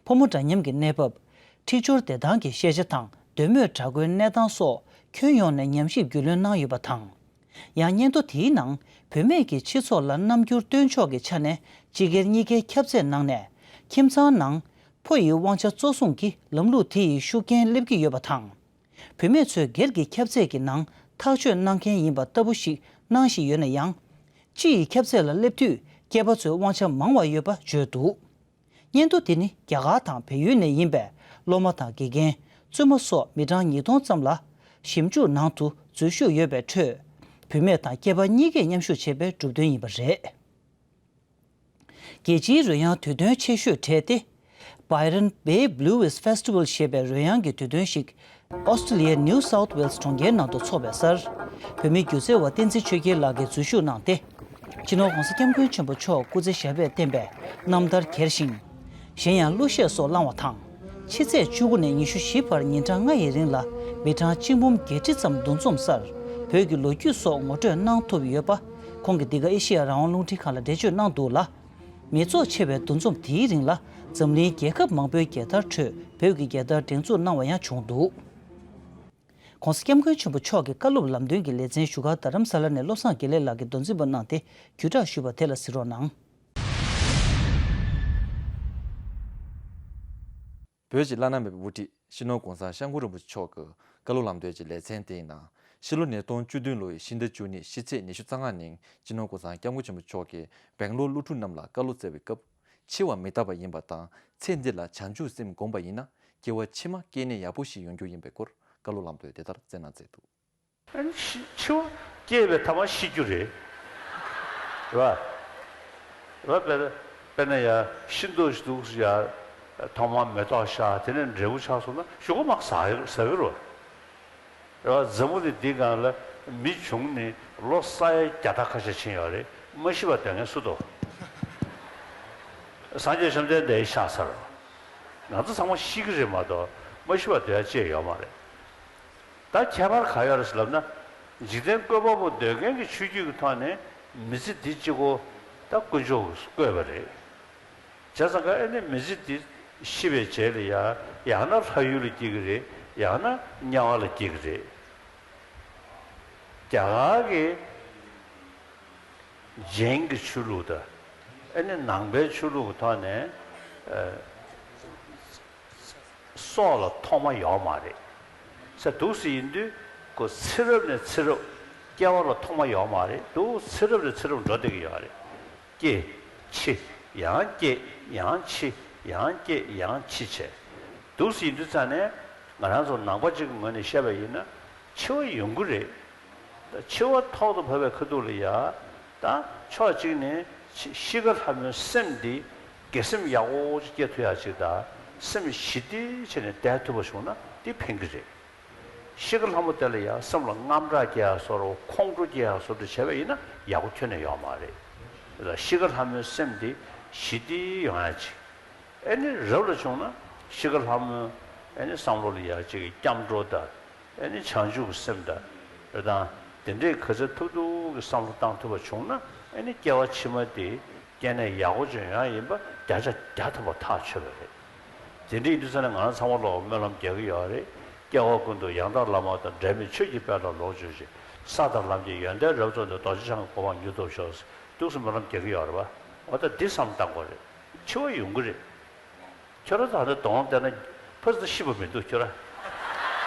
ཕོ་མོ་འདྲ་མཉམ་གྱི་གནས་བབ། འཁྲིག་སྦྱོར་བདེ་ཐང་གི་ཤེས་བྱ་དང་འདོད་མོས་དྲག་པོའི་གནས་སྟངས་སོགས་ཁྱོན་ཡོངས་ནས་ཉམས་ཞིབ་རྒྱུས་ལོན་གནང་ཡོད་པ་དང་། ཡང་སྙན་ཐོ་དེའི་ནང་བུད་མེད་ཀྱིས་སྤྱི་ཚོགས་ལ་རྣམ་འགྱུར་སྟོན་ཕྱོགས་ཀྱི་ཆ་ནས་སྤྱི་སྒེར་གཉིས་ཀའི་ཁྱབ་ཚད་ནང་ནས་ཁྱིམ་ཚང་ནང་ཕོ་ཡི་དབང་ཆ་གཙོ་བཟུང་གི་ལམ་ལུགས་དེ་ཡི་ཤུགས་རྐྱེན་སླེབས་ཀྱི་ཡོད་པ་དང་། བུད་མེད་ཚོས་སྒེར་གྱི་ཁྱབ་ཚད་ཀྱི་ནང་ཐག་གཅོད་གནང་མཁན་ཡིན་པ་ལྟ་བུ་ཞིག་གནང་བཞིན་ཡོད་ན་ཡང་། སྤྱི་ཡི་ཁྱབ་ཚད་ལ་སླེབས་དུས་སྐྱེས་པ་ཚོའི་དབང་ཆ་མང་བ་ཡོད་པ་བརྗོད་འདུག་སྙན་ཐོ་དེ་ནི་རྒྱ་གར་དང་བལ་ཡུལ་ནས་ཡིན་པའི་སློབ་མ་དང་དགེ་རྒན། བཙུན་མ་སོགས་མི་གྲངས་ཉིས་སྟོང་ཙམ་ལ་ཞིབ་འཇུག་ནང་དུ་འཛུལ་ཞུགས་ཡོད་པའི་ཁྲོད། བུད་མེད་དང་སྐྱེས་པ་གཉིས་ཀས་མཉམ་ཞུགས་བྱས་པའི་གྲུབ་དོན་ཡིན་པ་རེད། རྒྱལ་སྤྱིའི་རོལ་དབྱངས་དུས་སྟོན་ཆེ་ཤོས་གྲས་ཏེ། Byron Bay Blues Festival ཞེས་པའི་རོལ་དབྱངས་ཀྱི་དུས་སྟོན་ཞིག་ཨོ་སི་ཀྲི་ལི་ཡའི་New South Wales གྲོང་ཁྱེར་ནང་དུ་འཚོགས་པའི་སར། བོད་མི་སྒྱུ་རྩལ་བ་བསྟན་འཛིན་ཆོས་རྒྱལ་ལགས་ཀྱིས་འཛུལ་ཞུགས་གནང་སྟེ། སྤྱི་ནོར་༧གོང་ས་༧སྐྱབས་མགོན་ཆེན་པོ་མཆོག་སྐུ་ཚེ་ཞབས་པད་བརྟན་པའི་རྣམ་ཐར་གྱེར་ཞིང་། གཞན་ཡང་གླུ་གཞས་སོགས་བླངས་བ་དང་། ཕྱི་ཚེས་བཅུ་དགུ་ནས་ཉི་ཤུ་བཞི་བར་ཉིན་གྲངས་ལྔ་ཡི་རིང་ལ་མི་གྲངས་གཅིག་འབུམ་བརྒྱད་ཁྲི་ཙམ་འདུ་འཛོམས་སར་བོད་ཀྱི་ལོ་རྒྱུས་སོགས་ངོ་སྤྲོད་གནང་ཐུབ་ཡོད་པ། ཁོང་གིས་འདི་ག་ཨེ་ཤེ་ཡ་རང་དབང་རླུང་འཕྲིན་ཁང་ལ་འགྲེལ་བརྗོད་གནང་འདུག་ལ། མི་ཚོགས་ཆེ་བའི་འདུ་འཛོམས་དེའི་རིང་ལ་འཛམ་གླིང་རྒྱལ་ཁབ་མང་པོའི་རྒྱལ་དར་ཁྲོད་བོད་ཀྱི་རྒྱལ་དར་སྒྲེང་འཛུགས་གནང་བ་ཡང་བྱུང་འདུག ༧གོང་ས་༧སྐྱབས་མགོན་ཆེན་པོ་མཆོག་གི་བཀའ་སློབ་ལམ་སྟོན་གྱི་ལེ་ཚན་བཞུགས་སྒར་རྡ་རམ་ས་ལ་ནས་བློ་བཟང་དགེ་ལེགས་ལགས་ཀྱིས་མདོ་འཛིན་པ་གནང་སྟེ་བརྒྱུད་བསྒྲགས་ཞུས་པ་དེ་ལ་གཟིགས་རོགས་གནང་། བོད་ཀྱི་བླ་ན་མེད་པའི་དབུ་ཁྲིད་སྤྱི་ནོར་༧གོང་ས་༧སྐྱབས་མགོན་རིན་པོ་ཆེ་མཆོག་གི་བཀའ་སློབ་ལམ་སྟོན་གྱི་ལེ་ཚན་དེའི་ནང་ཕྱི་ལོ་ཉིས་སྟོང་བཅུ་བདུན་ལོའི་ཕྱི་ཟླ་བཅུ་གཉིས་ཕྱི་ཚེས་ཉི་ཤུ་རྩ་ལྔ་ཉིན་སྤྱི་ནོར་༧གོང་ས་༧སྐྱབས་མགོན་ཆེན་པོ་མཆོག་གིས་སྦེང་ལོར་སློབ་ཕྲུག་རྣམས་ལ་བཀའ་སློབ་སྩལ་བའི་སྐབས། འཆི་བ་མི་རྟག་པ་ཡིན་པ་དང་ཚེ་འདི་ལ་བྱང་ཆུབ་སེམས་བསྒོམས་པ་ཡིན་ན་སྐྱེ་བ་ཕྱི་མ་སྐྱེ་གནས་ཡག་པོ་ཞིག་ཡོང་རྒྱུ་ཡིན་པའི་སྐོར་བཀའ་སློབ་ལམ་སྟོན་དེ་ལྟར་སྩལ་གནང་མཛད་འདུག་ཨ་ནི་ཤི་འཆི་བ་སྐྱེས་པའི་ཐ་མ་ཤི་རྒྱུ་རེད། རེད་བ། རེད་བ། དཔེར་ན་དཔེར་ན་ཡ་ཤི་འདུག་ཤི་འདུག་ཡ་ཐོག་མར་མེ་ཏོག་ཤར་དེ་ནས་འབྲས་བུ་ཆགས་སོང་ན་གཞུག་གུ་མར་ཟ་ཟ་གི་རེད་བ། རེད་བ། འཛམ་བུ་གླིང་འདིའི་སྒང་ལ་མི་བྱུང་ནས་ལོ་ས་ཡ་བརྒྱ་ཕྲག་ཁ་ཤས་ཕྱིན་ཡོད་རེད། མ་ཤི་བ་སྡོད་མཁན་སུ་འདུག་སངས་རྒྱས་བཅོམ་ལྡན་འདས་ཤི་ཚར། ང་ཚོ་ཚང་མ་ཤི་གི་རེད་མ་གཏོགས་མ་ཤི་བར་སྡོད་ཡ་ཅི་ཡང་ཡོད་མ་རེད། ད་ཁྱད་པར་ག་ཡོད་རེད་ལབ་ན། འཇིག་རྟེན་བཀོད་པ་པོ་འདོད་མཁན་གྱི་ཆོས་བརྒྱུད་ཀྱི་ཐོག་ནས་མི་ཚེ་འདི་གཅིག་པོ་ད་དཀོན་མཆོག་གིས་བཀོད་པ་རེད། བྱས་ཙང་ཀ་ཨེ་ནི་མི་ཚེ་འདི་ཤི་བའི་རྗེས་ལ་ཡ་ཡང་ན་ལྷ་ཡུལ་ལ་སྐྱེ་གི་རེད། ཡང་ན་དམྱལ་བ་ལ་སྐྱེ་གི་རེད། རྒྱ་གར་གྱི་ཇེན་གྱི་ཆོས་ལུགས་དང་ཨེ་ནི་ནང་པའི་ཆོས་ལུགས་ཀྱི་ཐོག་ནས་ཨ། སྲོག་ལ་ཐོག་མ་ཡོད་མ་རེད། ཟེར་འདུག་སེ་ཡིན་དུས་ཁོ་ཚེ་རབས་ནས་ཚེ་རབས་སྐྱེ་བ་ལ་ཐོག་མ་ཡོད་མ་རེད་འདུག་ཚེ་རབས་ནས་ཚེ་རབས་འགྲོ་བསྡད་ཀྱི་ཡོད་རེད། སྐྱེ། འཆི། ཡང་སྐྱེ། ཡང་འཆི། ཡང་སྐྱེ། ཡང་འཆི་བྱས། འདུག་སེ་ཡིན་དུས་ཙང་ནས་ང་རང་ཚོ་ནང་པ་གཅིག་གི་ངོས་ནས་བཤད་པ་ཡིན་ན་འཆི་བ་ཡོང་གི་རེད། འཆི་བ་ཐོག་ཏུ་བབས་པའི་ཁ་ཐུག་ལ་ཡ། ད་ཕྱོགས་གཅིག་ནས་ཤི་ཤི་ཁ་ལྷ་མོའི་སེམས་འདི་དགེ་སེམས་ཡག་པོ་ཅིག་སྐྱེ་ཐུབ་ཡག་ཅིག་དང་སེམས་ཞི་བདེ་བྱས་ནས་བསྡད་ཐུབ་པ་བྱུང་ན་འདི་ཕན་གི་རེད། ཤི་ཁ་ལྷ་མོ་དེ་ལ་ཡ་སེམས་ལ་དངངས་སྐྲག་སྐྱེ་ཡག་བཟོ་འདྲ་ཁོང་ཁྲོ་སྐྱེ་ཡག་བཟོ་འདྲ་བྱས་པ་ཡིན་ན་ཡག་པོ་ཁྱོན་ནས་ཡོད་མ་རེད། ཤི་ཁ་ལྷ་མོའི་སེམས་འདི་ཞི་བདེ་ཡོང་ཡག་ཅིག་ཨེ་ནི་རབ་ལ་བྱུང་ན་ཤི་ཁ་ལྷ་མོའི་ཨེ་ནི་བསམ་བློ་ལ་ཡ་གཅིག་གི་སྐྱབས་འགྲོ་དང་། ཨེ་ནི་བྱང་ཆུབ་ཀྱི་སེམས་དང་། རེ་དང་། དེ་འདྲའི་ག་ཚོད་ཐུབ་ཐུབ་ཀྱི་བསམ་བློ་བཏང་ཐུབ་པ་བྱུང་ན་ཨེ་ནི་སྐྱེ་བ་ཕྱི་མ་དེ་སྐྱེ་གནས་ཡག་པོ་ཅན་ཡང་ཡིན་པ་བརྒྱ་ཆ་བརྒྱ་ཐུབ་པ་ཐག་ཆོད་པ་རེད། དེ་འདྲ་ཡིན་དུས་ཙང་ནས་ང་རང་ཚང་མ་ལོག་སྨོན་ལམ་རྒྱག་གི་ཡོད་རེད། སྐྱེ་བ་ཀུན་ཏུ་ཡང་དག་བླ་མ་དང་། འབྲལ་མེད་ཆོས་ཀྱི་དཔལ་ལ་ལོངས་སྤྱོད་ཅིང་། ས་དང་ལམ་གྱི་ཡོན་ཏན་རབ་རྫོགས་ནས། རྡོ་རྗེ་འཆང་གི་གོ་འཕང་མྱུར་ཐོབ་ཤོག་འདུག་སེ་སྨོན་ལམ་རྒྱག་གི་ཡོད་རེད་པ། འོ་ད་འདི་བསམ་བཏང་དགོས་རེད། འཆི་བ་ཡོང་གི་རེད། ཁྱོད་རང་ད་ལྟ་གདོང་བལྟས་ན་ཕ་ཚོ་ཤི་བ་མི་འདུག་ཁྱོད་རང་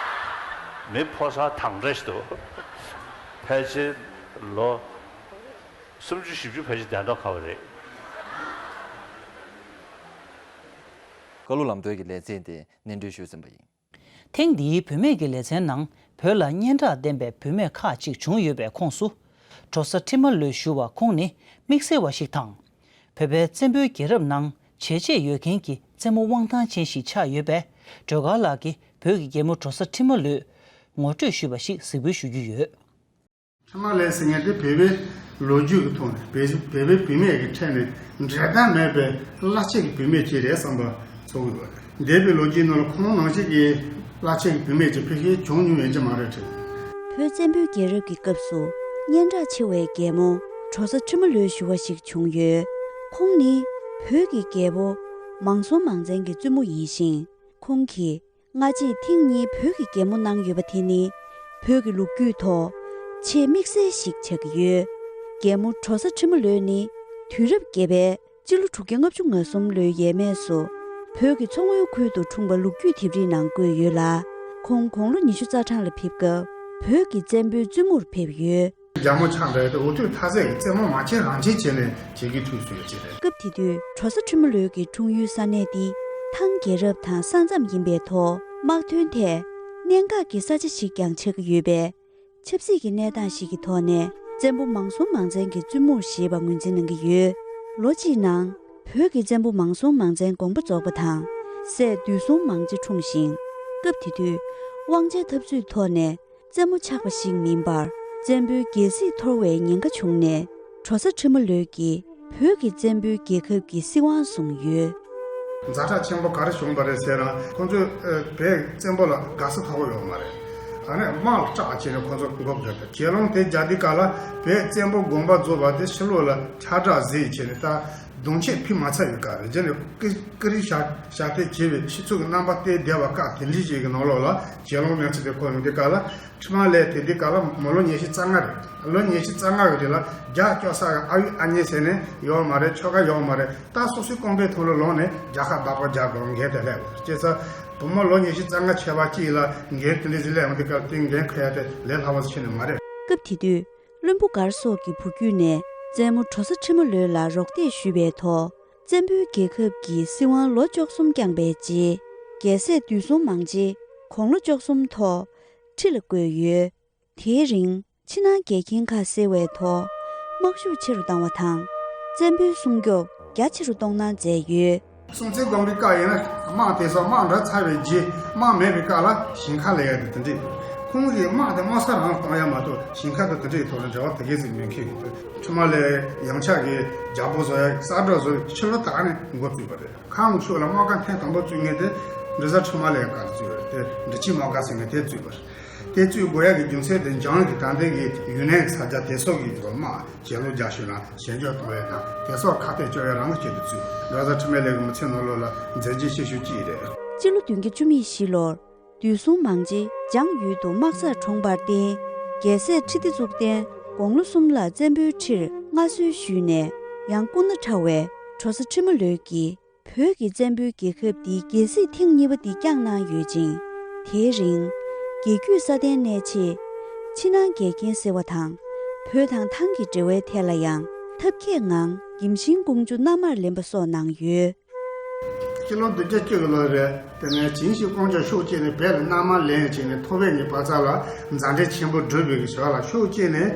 མི་ཕོ་གསར་དྭངས་འདྲ་ཞིག་འདུག་ཕལ་ཆེར་ལོ་སུམ་ཅུ་བཞི་བཅུ་ཕལ་ཆེར་བསྡད་མདོག་ཁ་པོ་རེད། བཀའ་སློབ་ལམ་སྟོན་གྱི་ལེ་ཚན་དེ་སྙན་སྒྲོན་ཞུས་ཟིན་པ་ཡིན། ཐེངས་འདིའི་བུད་མེད་ཀྱི་ལེ་ཚན་ནང་བོད་ལ་སྙན་གྲགས་ལྡན་པའི་བུད་མེད་ཁག་ཅིག་བྱུང་ཡོད་པའི་ཁོངས་སུ། གྲོ་ས་ཁྲི་མ་ལོས་ཞུ་བ་ཁོང་ནི་དམིགས་བསལ་བ་ཞིག་དང་། བོད་པའི་བཙན་པོའི་རྒྱལ་རབས་ནང་བྱས་རྗེས་ཡོད་མཁན་གྱི་རྩེད་མོ་དབང་ཐང་ཅན་ཞིག་ཆགས་ཡོད་པས། སྒྲོལ་དཀར་ལགས་ཀྱིས་བོད་ཀྱི་རྒྱལ་མོ་གྲོ་ས་ཁྲི་མ་ལོས་ངོ་སྤྲོད་ཞུས་པ་ཞིག་གཟིགས་འབུལ་ཞུ་རྒྱུ་ཡོད། ཁྲི་མ་ལོས་ཟེར་མཁན་དེ་བོད་པའི་ལོ་རྒྱུས་ཀྱི་ཐོག་ནས་བོད་བོད་པའི་བུད་མེད་ཀྱི་ཁྲོད་ནས་འགྲན་ཟླ་མེད་པའི་བླ་ཆེ་གི་བུད་མེད་ཅིག་རེད་བསམ་པ་ཚོར་གི་འདུག་འདས་པའི་ལོ་རྒྱུས་ནང་ལ་ཁོང་ནང་བཞིན་གྱི་བླ་ཆེ་གི་བུད་མེད་ཅིག་ཕལ་ཆེར་བྱུང་མྱོང་ཡོད་ཀྱི་མ་རེད་དྲན། བོད་བཙན་པོའི་རྒྱལ་རབས་ཀྱི་སྐབས་སུ་སྙན་གྲགས་ཆེ་བའི་རྒྱལ་མོ་གྲོ་ས་ཁྲི་མ་ལོའི་ཞུ་བ་ཞིག་བྱུང་ཡོད། ཁོང་ནི་བོད་ཀྱི་རྒྱལ་པོ་མང་སྲོང་མང་བཙན་གྱི་བཙུན་མོ་ཡིན་ཞིང་། ཁོང་གིས་སྔ་རྗེས་ཐེངས་གཉིས་བོད་ཀྱི་རྒྱལ་མོ་གནང་ཡོད་པ་དེ་ནི་བོད་ཀྱི་ལོ་རྒྱུས་ཐོག་ཆེས་དམིགས་བསལ་ཞིག་ཆགས་ཀྱི་ཡོད། རྒྱལ་མོ་གྲོ་ས་ཁྲི་མ་ལོས་ནི་དུས་རབས་བརྒྱད་པའི་སྤྱི་ལོ་དྲུག་བརྒྱ་ལྔ་བཅུ་ང་གསུམ་ལོའི་ཡས་མས་སུ་བོད་ཀྱི་མཚོ་སྔོན་ཁུལ་དུ་འཁྲུངས་པ་ལོ་རྒྱུས་དེབ་རིས་ནང་བཀོད་ཡོད་ལ། ཁོང་དགུང་ལོ་ཉི་ཤུ་རྩ་གྲངས་ལ་ཕེབས་སྐབས་བོད་ཀྱི་བཙན་པོའི་བཙུན་མོར་ཕེབས་ཡོད། རྒྱལ་མོ་ཆགས་འདྲ་དེ་འུ་ཐུག་ཐ་ཚད་ཀྱི་རྩེད་མོ་མ་བྱེད་རང་བྱེད་བྱས་ནས་བྱེད་ཀྱི་ཐུག་སོང་ཡོད་ཅེས་རེད། སྐབས་དེ་དུས་གྲོ་ས་ཁྲི་མ་ལོད་ཀྱི་འཁྲུངས་ཡུལ་ས་གནས་འདི་ཐང་རྒྱལ་རབས་དང་ས་མཚམས་ཡིན་པའི་ཐོག་དམག་དོན་ཐད་གནད་འགག་གི་ས་ཆ་ཞིག་ཀྱང་ཆགས་ཀྱི་ཡོད་པས། ཆབ་སྲིད་ཀྱི་གནས་སྟངས་ཤིག་གི་ཐོག་ནས་བཙན་པོ་མང་སྲོང་མང་བཙན་གྱི་བཙུན་མོར་བཞེས་པ་ངོས་འཛིན་གནང་གི་ཡོད། ལོ་གཅིག་ནང་བོད་ཀྱི་བཙན་པོ་མང་སྲོང་མང་བཙན་དགོངས་པ་རྫོགས་པ་དང་། སྲས་འདུས་སྲོང་མང་རྗེ་འཁྲུངས་ཤིང་། སྐབས་དེ་དུས་དབང་ཆའི་འཐབ་རྩོད་ཐོག་ནས། རྩེད་མོ་ཆགས་པ་ཞིག་མིན་པར། བཙན་པོའི་རྒྱལ་སྲིད་འཐོར་བའི་ཉེན་ཁ་བྱུང་ནས། གྲོ་ས་ཁྲི་མ་ལོད་ཀྱིས་བོད་ཀྱི་བཙན་པོའི་རྒྱལ་ཁབ་ཀྱི་སྲིད་དབང་བཟུང་ཡོད། ཛ་དྲག་ཆེན་པོ་ག་རེ་བྱུང་བ་རེད་ཟེར་ན། ཁོང་ཚོས་ཨ་བོད་བཙན་པོ་ལ་དགའ་ས་ཁག་པོ་ཡོད་མ་རེད། ཨ་ནི་དམག་ལ་སྐྲག་བྱས་ནས་ཁོང་ཚོ་འགོ་བཟླས་ཏེ། གྱེན་ལངས་དེ་རྒྱག་དུས་སྐབས་ལ་བོད་བཙན་པོ་དགོངས་པ་རྫོགས་པ་དེ་ཕྱི་ལོགས་ལ་ཁྱབ་བསྒྲགས་བཟོས་བྱས་ནས་ད། གདོང་ཆས་ཕུད་མ་ཚར་བའི་སྐབས་རེད། རྗེས་ནས་ཀི་ཀི་རིགས་ཞབས་ཞབས་སྟེགས་བྱས་པའི་སྤྱི་ཚོགས་ཀྱི་རྣམ་པ་བལྟས་བསྡད་པ་སྐབས་དེ་འདྲ་ཞིག་གི་ནང་ལོགས་ལ་གྱེན་ལངས་མྱོང་ཚུལ་དེ་གོ་ཡོང་དུས་སྐབས་ལ། ཁྲི་མ་ལོད་དེ་དུས་སྐབས་ལ་མོ་ལོ་ཉི་ཤུ་རྩ་ལྔ་རེད། ལོ་ཉི་ཤུ་རྩ་ལྔ་གི་རིང་ལ་རྒྱ་སྐྱོབ་ས་གི་ཨ་ཡོད་ཨ་མྱེས་ཟེར་ནས་ཡོད་མ་རེད། ཁྱོ་ག་ཡོད་མ་རེད། ད་སོ་སོའི་རྐང་པའི་ཐོག་ལ་ལངས་ནས་རྒྱལ་ཁ་འབག་པ་རྒྱག་དགོས་འགན་དེ་སླེབས་པ་རེད། བྱས་ཙང་བུ་མོ་ལོ་ཉི་ཤུ་རྩ་ལྔ་བྱས་པ་གཅིག་ལ་འགན་དེ་འདྲ་ཞིག་སླེབས་ཡོང་དུས་སྐབས་དེ་འགན་འཁུར་ཡ་དེ་ལས་སླ་བ་ཞིག་ནི་མ་རེད། སྐབས་དེ་དུས། བློན་པོ་མགར་སོགས་ཀྱི་བུ་བརྒྱུད་ནས་བཙན་མོ་གྲོ་ས་ཁྲི་མ་ལོད་ལ་རོགས་འདེགས་ཞུས་པའི་ཐོག་བཙན་པོའི་རྒྱལ་ཁབ་ཀྱི་སྲིད་དབང་ལོ་བཅུ་གསུམ་བསྐྱངས་པའི་རྗེས། རྒྱལ་སྲས་འདུས་སྲོང་མང་རྗེ་དགུང་ལོ་བཅུ་གསུམ་ཐོག་ཁྲི་ལ་བསྐོས་ཡོད། དེའི་རིང་ཕྱི་ནང་འགལ་རྐྱེན་ཁག་སེལ་བའི་ཐོག་དམག་ཤུགས་ཆེ་རུ་བཏང་བ་དང་། བཙན་པོའི་སྲུང་སྐྱོབ་རྒྱ་ཆེ་རུ་གཏོང་གནང་མཛད་ཡོད། སྲོང་བཙན་སྒམ་པོའི་སྐབས་ཡིན་ན་དམག་དེ་ཚོ་དམག་འདྲ་ཚར་བའི་རྗེས་དམག་མེད་པའི་སྐབས་ལ་ཞིང་ཁ་ལས་ཡ་དེ་དེ་འདྲས། ཁོང་གིས་དམག་དེ་དམག་ས་རང་ལ་གཏོང་ཡ་མ་གཏོགས་ཞིང་ཁ་དང་དེ་འདྲའི་ཐོག་ལ་འབྲེལ་བ་དེ་གས་ཟིག་མེད་མཁན་ཡིན་འདུག་འཕྲུལ་མ་ལས་ཡང་ཆག་གི་རྒྱལ་པོ་བཟོ་ཡ་གསར་སྒྲོག་བཟོ་ཡ་ཕྱི་ལོ་དག་ནས་འགོ་བཙུགས་པ་རེད། ཁ་མང་ཤོས་ལ་དམག་སྒར་ཐེངས་དང་པོ་བཙུགས་མཁན་དེ་འབྲི་བཟའ་འཕྲུལ་མ་ལས་སྒར་བཙུགས་པ་རེད། དེ་འབྲི་ཆུའི་དམག་སྒར་ཟེར་མཁན་དེ་བཙུགས་པ་རེད། དེ་བཙུགས་དགོས་ཡ་གི་རྒྱུ་མཚན་དེ་འཇང་གི་ད་ལྟའི་གི་ཡུན་ནན་གྱི་ས་ཆ་དེ་ཚོ་གི་དམག་ཇེ་ལོ་རྒྱ་ཤོས་ན་ཞན་འཇགས་གཏོང་ཡ་དང་དེ་སོགས་ཁ་གཏད་གཅོག་ཡ་རང་གི་ཆེད་དུ་བཙུགས། འབྲི་བཟའ་འཕྲུལ་མ་ལས་གི་མི་ཚེ་ནང་ལོགས་ལ་མཛད་རྗེས་ཆེ་ཤོས་གཅིག་རེད། སྤྱི་ལོ་བདུན་བརྒྱ་བཅུ་གཅིག་ལོར། དུས་སྲུང་མང་ཆེ་འཇང་ཡུལ་དུ་དམག་སར་འཁྲོངས་པར་བརྟེན། རྒྱལ་སྲས་ཁྲི་ལྡེ་གཙུག་བརྟན་དགུང་ལོ་གསུམ་ལ་བཙན་པོའི་ཁྲིར་མངའ་གསོལ་ཞུས་ནས། ཡང་སྐུ་ན་ཕྲ་བའི་གྲོ་བཟའ་ཁྲི་མོ་ལོད་ཀྱིས་བོད་ཀྱི་བཙན་པོའི་རྒྱལ་ཁབ་འདིའི་རྒྱལ་སྲིད་ཐེངས་གཉིས་པ་འདི་བསྐྱངས་གནང་ཡོད་ཅིང་། དེའི་རིང་། རྒྱལ་རྒྱུད་སྲ་བརྟན་གནས་ཆེད། ཕྱི་ནང་འགལ་རྐྱེན་སེལ་བ་དང་། བོད་དང་ཐང་གི་འབྲེལ་བའི་ཐད་ལ་ཡང་ཐབས་མཁས་ངང་གིམ་ཤིང་ཀོང་ཇོ་མནའ་མར་ལེན་པ་སོགས་གནང་ཡོད། སྤྱི་ལོ་བདུན་བརྒྱ་བཅུ་གི་ལོ་རེད། དེ་ནས་གིམ་ཤིང་ཀོང་ཇོ་ཕྱོགས་གཅིག་ནས་བོད་ལ་མནའ་མར་ལེན་བྱས་ནས་ཐོ་བས་ཉིད་པ་ཚ་ལ་མཛའ་འབྲེལ་ཆེན་པོ་བསྒྲུབས་པའི་ཞོར་ལ་ཕྱོགས་གཅིག་ནས་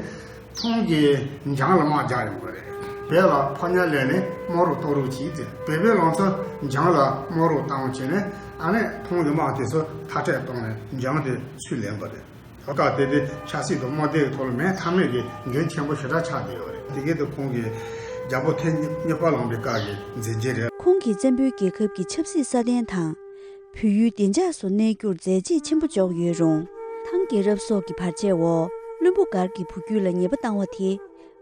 ཐང་གིས་འཇང་ལ་དམག་རྒྱག་ཡོང་གི་རེད། བོད་ལ་ཕོ་ཉ་ལེན་ནས་དམག་རོགས་གཏོང་རོགས་བྱས་ཏེ་བོད་པའི་ལང་ཚོ་འཇང་ལ་དམག་རོགས་བཏང་བྱས་ནས་ཨ་ནེ་ཐང་གི་དམག་དེ་ཚོ་མཐའ་བྲལ་བཏང་ནས་འཇང་དེ་ཚུར་ལེན་པ་རེད། ད་ལྟ་དེ་དེ་ཆབ་སྲིད་དང་དམག་སྡེ་གི་ཐོག་ལ་མེད་ཐབས་མེད་ཀྱི་འགན་ཆེན་པོ་ཞེ་དྲག་ཆགས་བསྡད་ཡོད་རེད། དེ་གའི་དུ་ཁོང་གིས་རྒྱལ་པོ་ཐེངས་གཉིས་པ་ལངས་པའི་སྐབས་ཀྱི་མཛད་རྗེས་རེད། ཁོང་གིས་བཙན་པོའི་རྒྱལ་ཁབ་ཀྱི་ཆབ་སྲིད་སྲ་བརྟན་དང་། བོད་ཡུལ་བདེ་འཇགས་སུ་གནས་རྒྱུར་མཛད་རྗེས་ཆེན་པོ་འཇོག་ཡོད་རུང་། ཐང་རྒྱལ་རབས་སོགས་ཀྱི་བར་ཆད་འོག་བློན་པོ་མགར་གྱི་བུ་རྒྱུད་ལ་ཉེས་པ་བཏང་བ་དེ།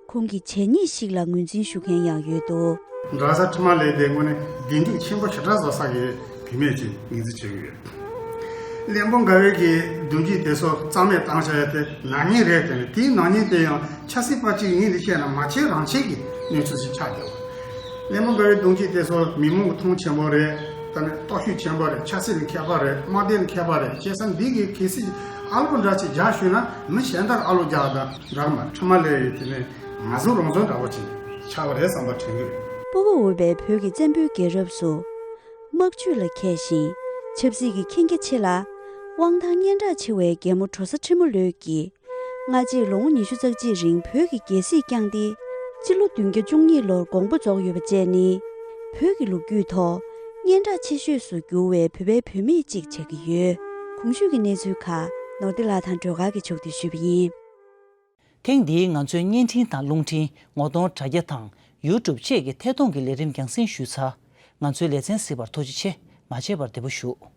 ཁོང་གི་བྱས་ཉེས་ཤིག་ལ་ངོས་འཛིན་ཞུ་མཁན་ཡང་ཡོད་འདུག་འབྲི་བཟའ་འཕྲུལ་མ་ལས་དེ་དངོས་གནས་བདེན་སྡུག་ཆེན་པོ་ཞེ་དྲག་བཟོ་ས་གི་བུད་མེད་ཅིག་ངོས་འཛིན་བྱེད་ཀྱི་ཡོད། བློན་པོ་མགར་བའི་གི་གདུང་རྒྱུད་དེ་ཚོ་རྩ་མེད་བཏང་བྱ་ཡ་དེ་ནག་ཉེས་རེད་དེ། དེའི་ནག་ཉེས་དེ་ཡང་ཆབ་སྲིད་པ་གཅིག་ངོས་ནས་བཤད་ན་མ་བྱས་རང་བྱས་ཀྱི་གནས་ཚུལ་ཞིག་ཆགས་བསྡད་པ། བློན་པོ་མགར་བའི་གདུང་རྒྱུད་དེ་ཚོ་མི་མང་གི་མཐོང་ཆེན་པོ་རེད། ད་ནི་སྟོབས་ཤུགས་ཆེན་པོ་རེད། ཆབ་སྲིད་ལ་མཁས་པ་རེད། དམག་སྡེ་ལ་མཁས་པ་རེད། བྱས་ཙང་འདི་གི་གལ་སྲིད་ཨ་ལོ་འདྲ་ཅིག་རྒྱག་ཤོད་ན་མི་གཞན་དག་ཨ་ལོ་རྒྱག་དང་འདྲ་མ་འཕྲུལ་མ་ལས་ཡོད་དེ་ནས། ང་ཚོ་རང་ཚོ་འདྲ་བོ་ཅིག་ཆགས་པ་རེད་བསམ་པ་དྲན་གྱི་ཡོད། སྤོ་བོ་འོས་པའི་བོད་ཀྱི་བཙན་པོའི་རྒྱལ་རབས་སུ། དམག་ཇུས་ལ་མཁས་ཤིང་ཆབ་སྲིད་ཀྱི་མཁྱེན་རྒྱ་ཆེ་ལ། དབང་ཐང་སྙན་གྲགས་ཆེ་བའི་རྒྱལ་མོ་གྲོ་བཟའ་ཁྲི་མོ་ལོད་ཀྱིས། སྔ་རྗེས་ལོ་ངོ་ཉི་ཤུ་རྩ་གཅིག་རིང་བོད་ཀྱི་རྒྱལ་སྲིད་བསྐྱངས་ཏེ། སྤྱི་ལོ་བདུན་བརྒྱ་བཅུ་གཉིས་ལོར་དགོངས་པ་རྫོགས་ཡོད་པ་བཅས་ནི། བོད་ཀྱི་ལོ་རྒྱུས་ཐོག་སྙན་གྲགས་ཆེ་ཤོས་སུ་གྱུར་བའི་བོད་པའི་བུད་མེད་ཅིག་ཆགས་ཀྱི་ཡོད། གོང་ཞུས་ཀྱི་གནས་ཚུལ་ཁག་ནོར་བདེ་ལགས་དང་སྒྲོལ་དཀར་གྱིས་ཕྱོགས་བསྡུས་ཞུས་པ་ཡིན། ཐེངས་འདིའི་ང་ཚོའི་བརྙན་འཕྲིན་དང་རླུང་འཕྲིན། ངོ་གདོང་དྲ་རྒྱ་དང་ཡུ་ཊུབ་བཅས་ཀྱི་ཐད་གཏོང་གི་ལས་རིམ་རྒྱང་སྲིང་ཞུས་ཚར། ང་ཚོའི་ལེ་ཚན་གཟིགས་པར་ཐུགས་རྗེ་ཆེ། མ་བརྗེད་པར་བདེ་པོ་བཞུགས།